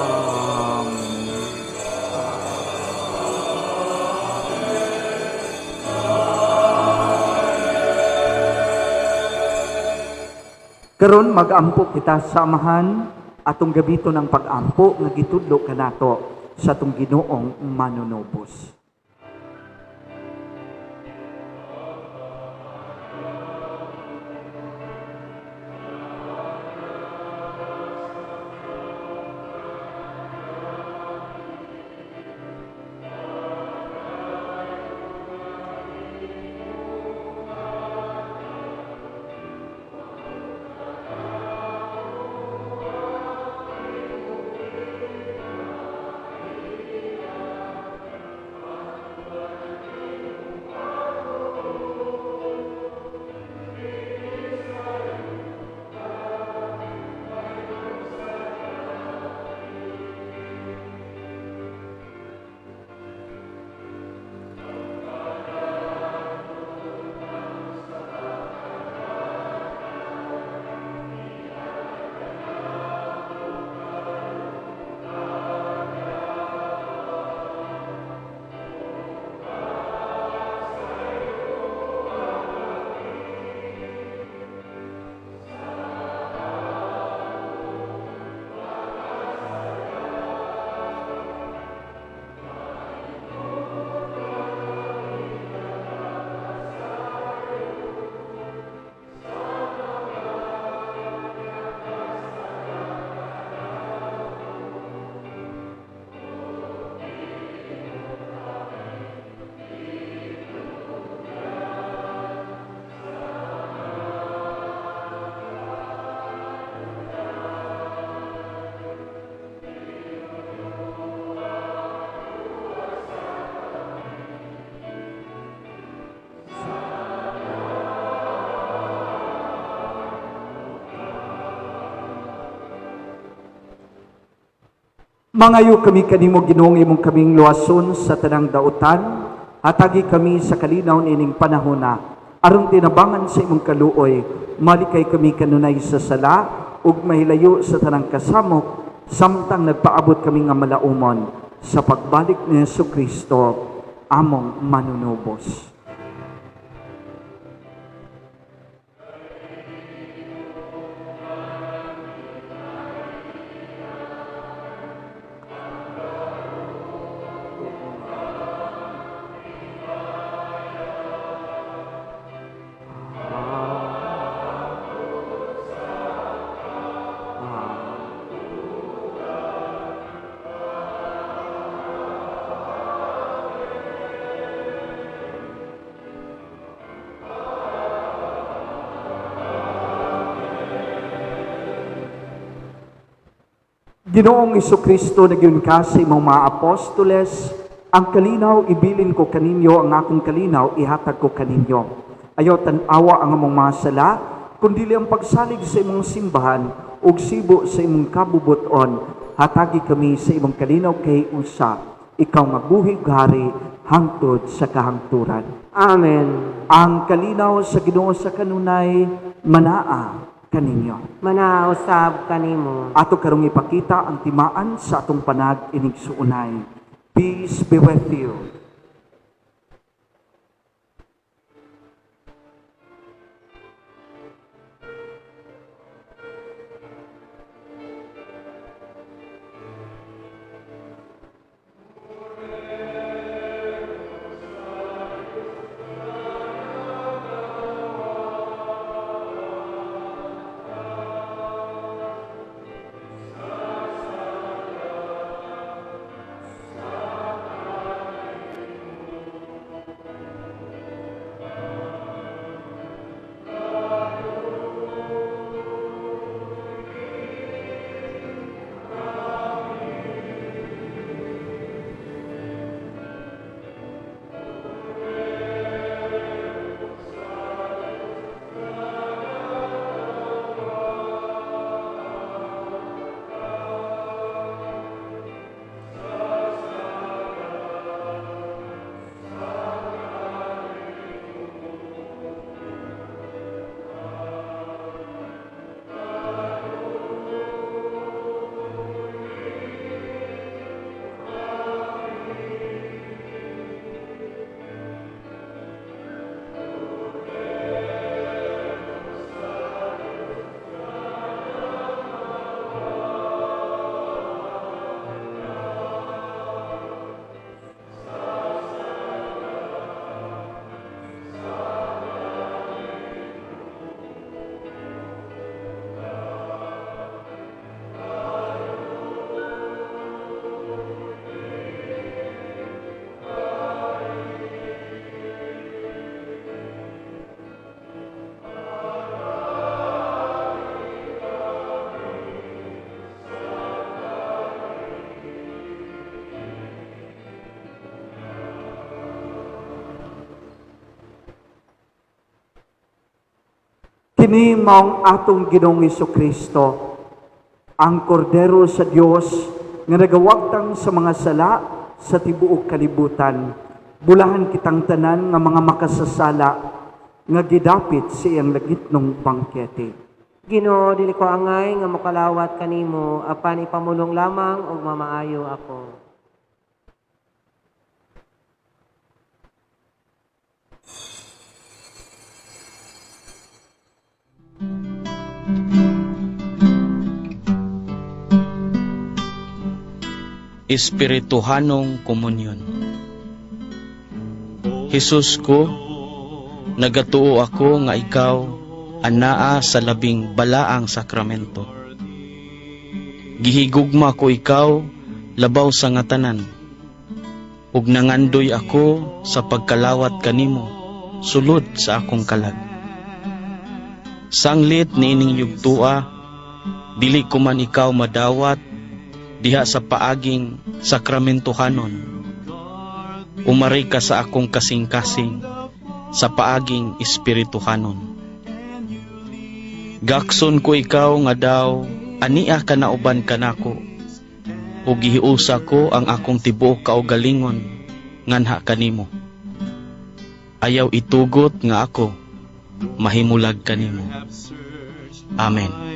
[SPEAKER 8] Karon mag-ampo kita sa Amahan atong gamiton ang pag-ampo nga gitudlo kanato sa atong Ginoong manunubos. Mangayo kami kanimo, Ginoong imong kaming luwason sa tanang dautan, hatagi kami sa kalinaw niining panahona, aron tinabangan sa imong kaluoy, malikay kami kanunay sa sala ug mahilayo sa tanang kasamok samtang nagpaabot kami nga malaumon sa pagbalik ni Hesus Kristo among manunubos. Ginoong Hesukristo, nagyun ka sa imong mga apostoles, ang kalinaw ibilin ko kaninyo, ang akong kalinaw ihatag ko kaninyo. Ayaw tan-awa ang among mga sala, kundili ang pagsalig sa imong simbahan ug sibo sa imong kabubuton. Hatagi kami sa imong kalinaw kay usa, ikaw nga buhi ug hari hangtod sa kahangturan.
[SPEAKER 9] Amen.
[SPEAKER 8] Ang kalinaw sa Ginoo sa kanunay manaa kaninyo.
[SPEAKER 9] Manaa usab kanimo.
[SPEAKER 8] Ato karong ipakita ang timaan sa atong panag inigsuonay. Peace be with you. Kini maong atong Ginoong Hesukristo, ang Kordero sa Dios nga nagawagtang sa mga sala sa tibuok kalibutan. Bulahan kitang tanan nga mga makasasala nga gidapit sa iyang lagitnong bangkete.
[SPEAKER 9] Ginoo, dili ko angay nga mokalawat kanimo, apan ipamulong lamang ug mamaayo ako.
[SPEAKER 11] Espirituhanong komunyon. Hesus ko, nagatuo ako nga ikaw anaa sa labing balaang sakramento. Gihigugma ko ikaw labaw sa nga tanan, ug nangandoy ako sa pagkalawat kanimo sulod sa akong kalag. Sanglit niining yugtua, dili ko man ikaw madawat diha sa paaging sakramentohanon. Umari ka sa akong kasing-kasing sa paaging espirituhanon. Gakson ko ikaw nga daw ania ka nauban kanako, Ug gihiusa ko ang akong tibuok kaugalingon nganha kanimo. Ayaw itugot nga ako mahimulag kanimo. Amen.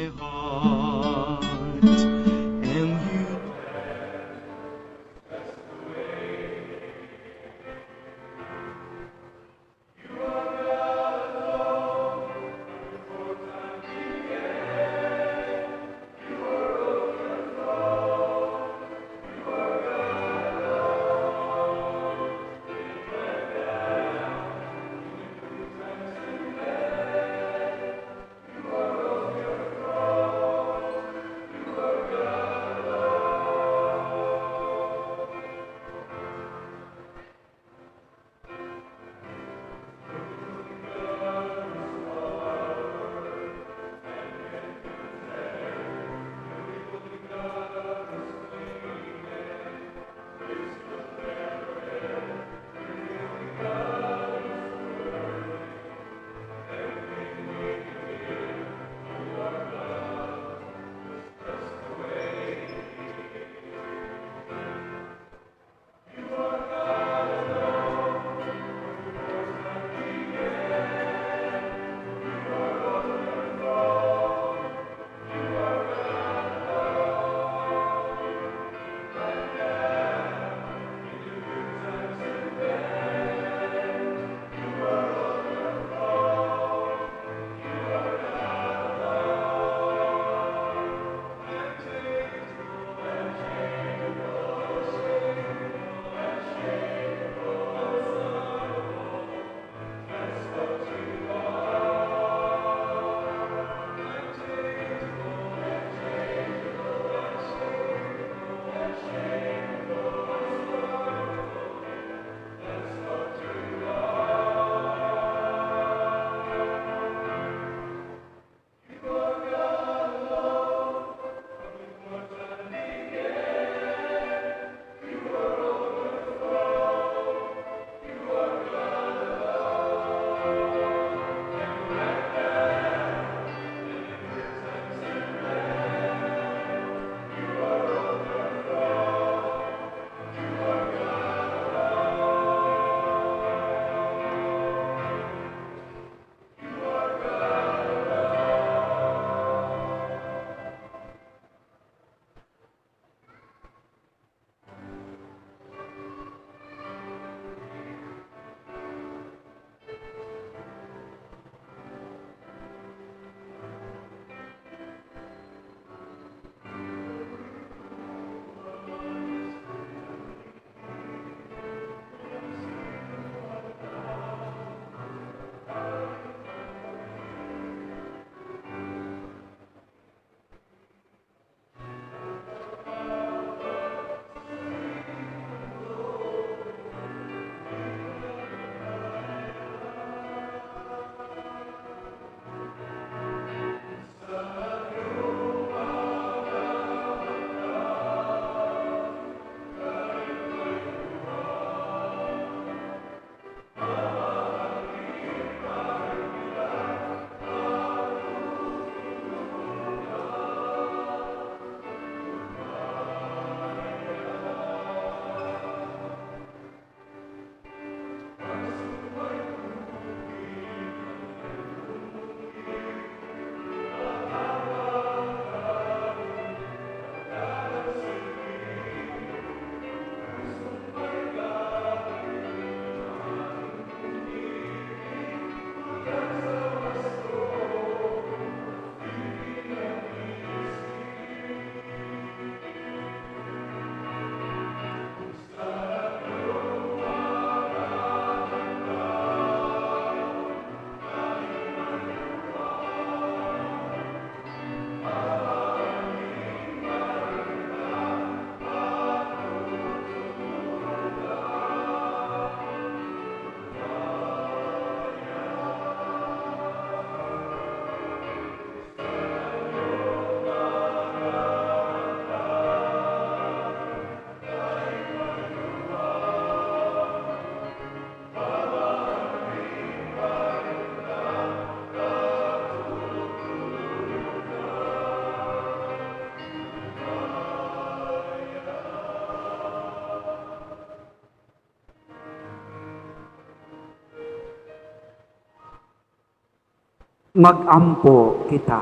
[SPEAKER 8] Magampo kita.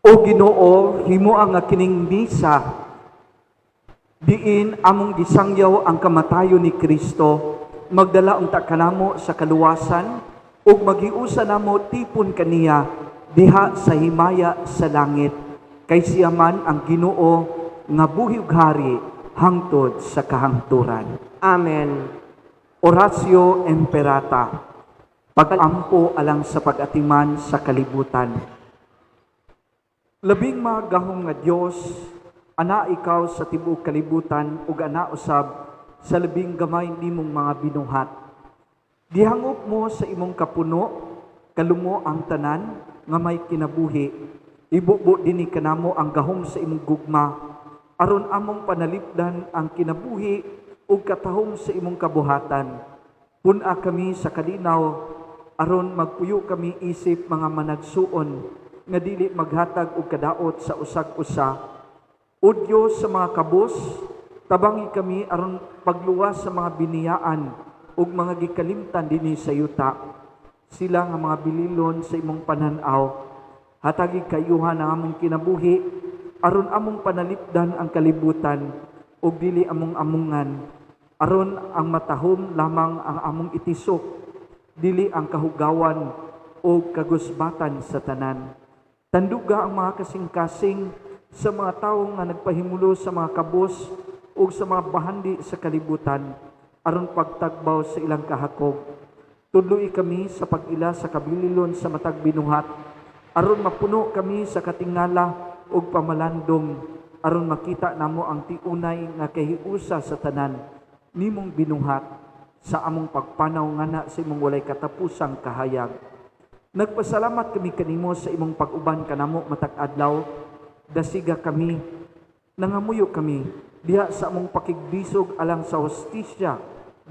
[SPEAKER 8] O Ginoo, himoa nga kining misa diin among gisangyaw ang kamatayon ni Kristo, magdala unta kanamo sa kaluwasan ug magiusa namo tipon kaniya diha sa himaya sa langit, kay siya man ang Ginoo nga buhi ug hari hangtod sa kahangturan.
[SPEAKER 9] Amen.
[SPEAKER 8] Oratio Imperata, pag-ampo alang sa pag-atiman sa kalibutan. Labing magahom nga Dios, ana ikaw sa tibuok kalibutan ug ana usab sa labing gamay nimong mga binuhat. Gihangop mo sa imong kapuno, kalumo ang tanan nga may kinabuhi. Ibubo dinhi kanamo ang gahom sa imong gugma, aron among panalipdan ang kinabuhi ug katahom sa imong kabuhatan. Pun-a kami sa kalinaw, aron magpuyo kami isip mga managsuon nga dili maghatag og kadaot sa usag-usa. O Dios sa mga kabus, tabangi kami aron pagluwas sa mga biniyaan ug mga gikalimtan dinhi sa yuta. Sila nga mga bililon sa imong panan-aw, hatagi kayuhan ang among kinabuhi aron among panalipdan ang kalibutan ug dili among amungan, aron ang matahom lamang ang among itisok, dili ang kahugawan o kagusbatan sa tanan. Tanduga ang mga kasing-kasing sa mga tawo nga nagpahimulo sa mga kabus ug sa mga bahandi sa kalibutan aron pagtagbaw sa ilang kahakog. Tudloi kami sa pag-ila sa kabililon sa matag binuhat aron mapuno kami sa katingala ug pamalandong, aron makita namo ang tiunay nga kahiusa sa tanan nimong binuhat sa among pagpanaw ngana sa imong walay katapusang kahayag. Nagpasalamat kami kanimo sa imong pag-uban kanamo matag adlaw. Dasiga kami, nangamuyo kami diha sa among pakigbisog alang sa hustisya,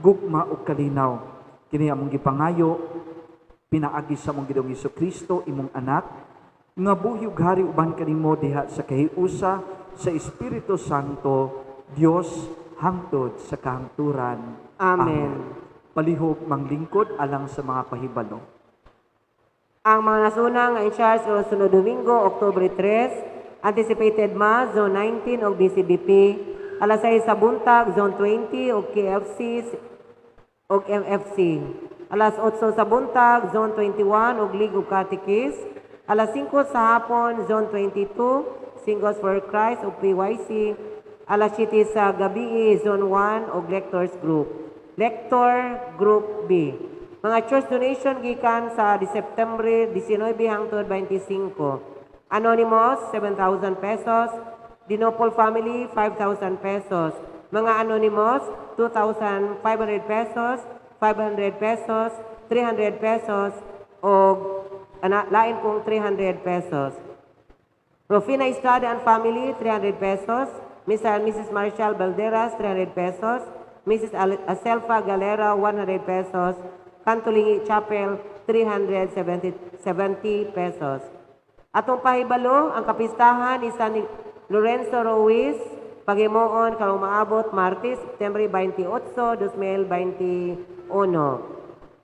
[SPEAKER 8] gugma ug kalinaw. Kini among gipangayo pinaagi sa among Ginoong Hesukristo, imong anak, nga buhi ug hari uban kanimo diha sa kahiusa sa Espiritu Santo, Dios hangtod sa kahangturan.
[SPEAKER 9] Amen.
[SPEAKER 8] Amen. Palihog manglingkod alang sa mga pahibalo.
[SPEAKER 9] Ang mga nasuna nga in charge karon sunod Domingo, Oktubre 3, anticipated Mass, Zone 19 og DCBP, alas 6 sa buntag, Zone 20 og KFC og MFC. Alas 8 sa buntag, Zone 21 og League of Catechists. Alas 5 sa hapon, Zone 22, Singles for Christ og PYC. Alas 7 sa gabi, Zone 1 og Lectors Group. Lector Group B. Mga church donation gikan sa Disyembre 19 hangtod 25. Anonymous, 7,000 pesos. Dinopol Family, 5,000 pesos. Mga Anonymous, 2,500 pesos, 500 pesos, 300 pesos, o lain kong 300 pesos. Rufina Estrada and Family, 300 pesos. Mr. and Mrs. Marshall Balderas, 300 pesos. Mrs. Aselfa Galera, 100 pesos. Kantulingi Chapel, 370 pesos. Atong pahibalo, ang kapistahan ni San Lorenzo Ruiz, paghimuon karong maabot Martes, September 28, 2021.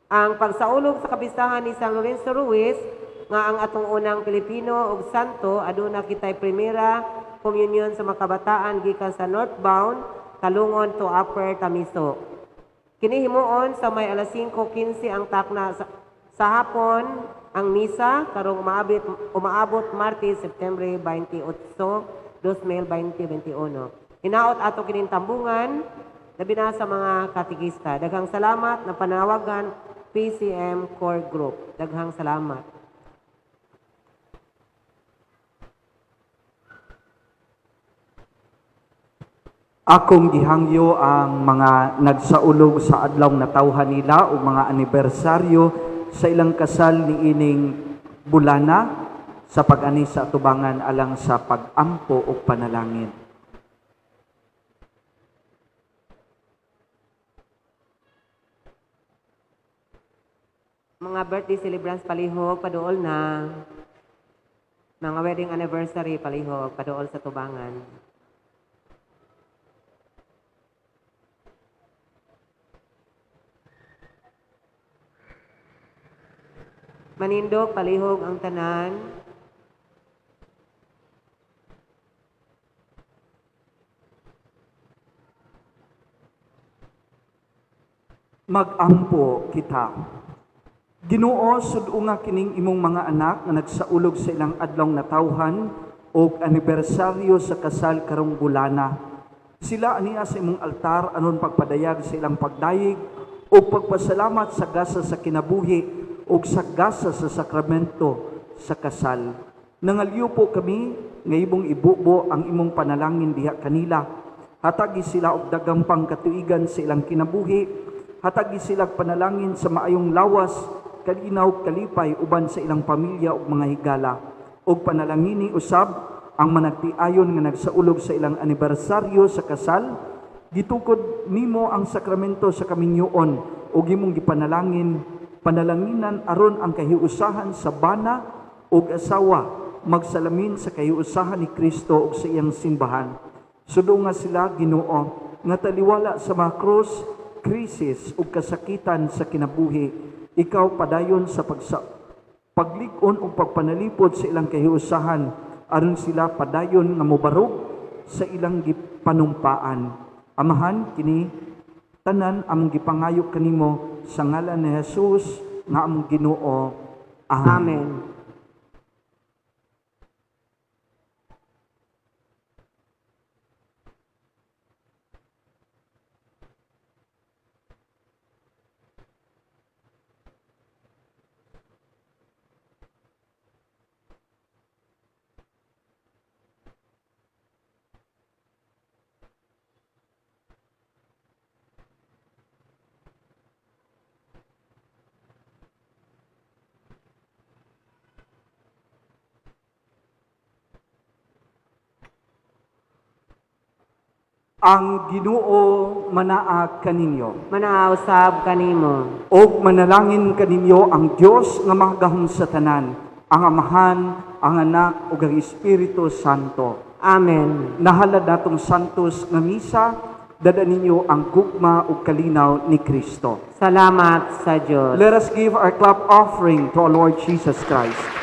[SPEAKER 9] Ang pagsaulog sa kapistahan ni San Lorenzo Ruiz, nga ang atong unang Pilipino ug santo, aduna kitay primera communion sa mga kabataan gikan sa northbound, Kalungon to Upper Tamiso. Kini himuon sa may alas 5:15 ang takna sa hapon ang misa karong umaabot Martes, September 28, 2021. Hinaot ato kining tambungan labi na sa mga katikista. Daghang salamat na panawagan PCM Core Group. Daghang salamat.
[SPEAKER 8] Akong gihangyo ang mga nagsaulog sa adlaw natawhan nila o mga anibersaryo sa ilang kasal niining bulana sa pag-ani sa atubangan alang sa pag-ampo o panalangin.
[SPEAKER 9] Mga birthday celebrants palihog, paduol na. Mga wedding anniversary palihog, paduol sa tubangan. Manindog palihog ang tanan.
[SPEAKER 8] Magampo kita. Ginoo, sud-unga kining imong mga anak nga nagsaulog sa ilang adlawng natawhan og anibersaryo sa kasal karong bulana. Sila ania sa imong altar aron pagpadayag sa ilang pagdayeg ug pagpasalamat sa gasa sa kinabuhi ug sa gasa sa sakramento sa kasal. Nangalyo po kami nga imong ibubo ang imong panalangin diha kanila. Hatagi sila og daghang pangkatuigan sa ilang kinabuhi. Hatagi sila og panalangin sa maayong lawas, kalinaw, kalipay uban sa ilang pamilya ug mga higala. Ug panalangini usab ang managtiayon nga nagsaulog sa ilang anibersaryo sa kasal, gitukod nimo ang sakramento sa kaminyoon ug imong gipanalangin, panalanginan aron ang kahiusahan sa bana ug asawa magsalamin sa kahiusahan ni Kristo ug sa iyang simbahan. Sudunga sila, Ginoo, nga taliwala sa mga krus, krisis ug kasakitan sa kinabuhi, ikaw padayon sa paglig-on ug pagpanalipod sa ilang kahiusahan aron sila padayon nga mobarog sa ilang gipanumpaan. Amahan, kini tanan among gipangayo kanimo sa ngalan ni Jesus nga among Ginoo. Amen.
[SPEAKER 9] Amen.
[SPEAKER 8] Ang Ginoo manaa kaninyo.
[SPEAKER 9] Manaa usab kanimo.
[SPEAKER 8] Og manalangin kaninyo ang Dios nga makagahom sa tanan, ang Amahan, ang Anak ug ang Espiritu Santo.
[SPEAKER 9] Amen.
[SPEAKER 8] Nahalad natong santos nga misa, dada ninyo ang gugma ug kalinaw ni Kristo.
[SPEAKER 9] Salamat sa Dios.
[SPEAKER 8] Let us give our clap offering to our Lord Jesus Christ.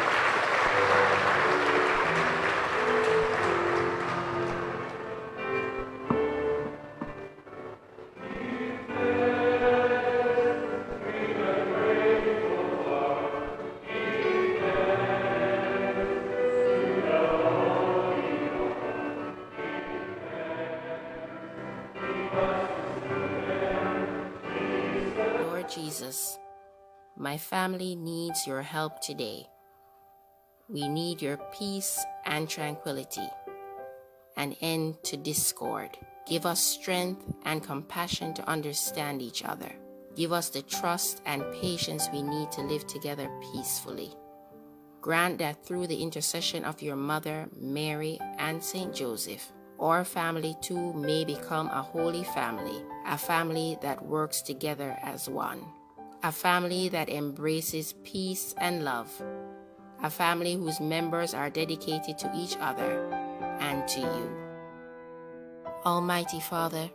[SPEAKER 12] Lord Jesus, my family needs your help today. We need your peace and tranquility, an end to discord. Give us strength and compassion to understand each other. Give us the trust and patience we need to live together peacefully. Grant that through the intercession of your Mother, Mary, and Saint Joseph, our family too may become a holy family, a family that works together as one, a family that embraces peace and love, a family whose members are dedicated to each other and to you. Almighty Father,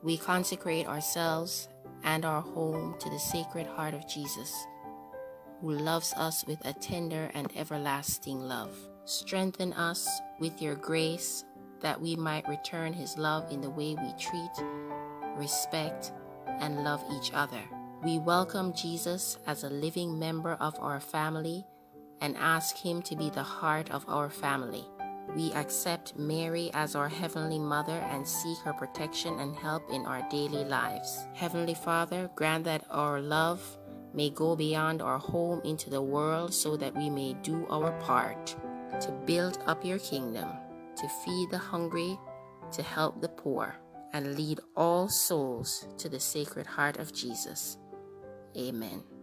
[SPEAKER 12] we consecrate ourselves and our home to the Sacred Heart of Jesus, who loves us with a tender and everlasting love. Strengthen us with your grace that we might return his love in the way we treat, respect, and love each other. We welcome Jesus as a living member of our family and ask him to be the heart of our family. We accept Mary as our Heavenly Mother and seek her protection and help in our daily lives. Heavenly Father, grant that our love may go beyond our home into the world so that we may do our part to build up your kingdom, to feed the hungry, to help the poor, and lead all souls to the Sacred Heart of Jesus. Amen.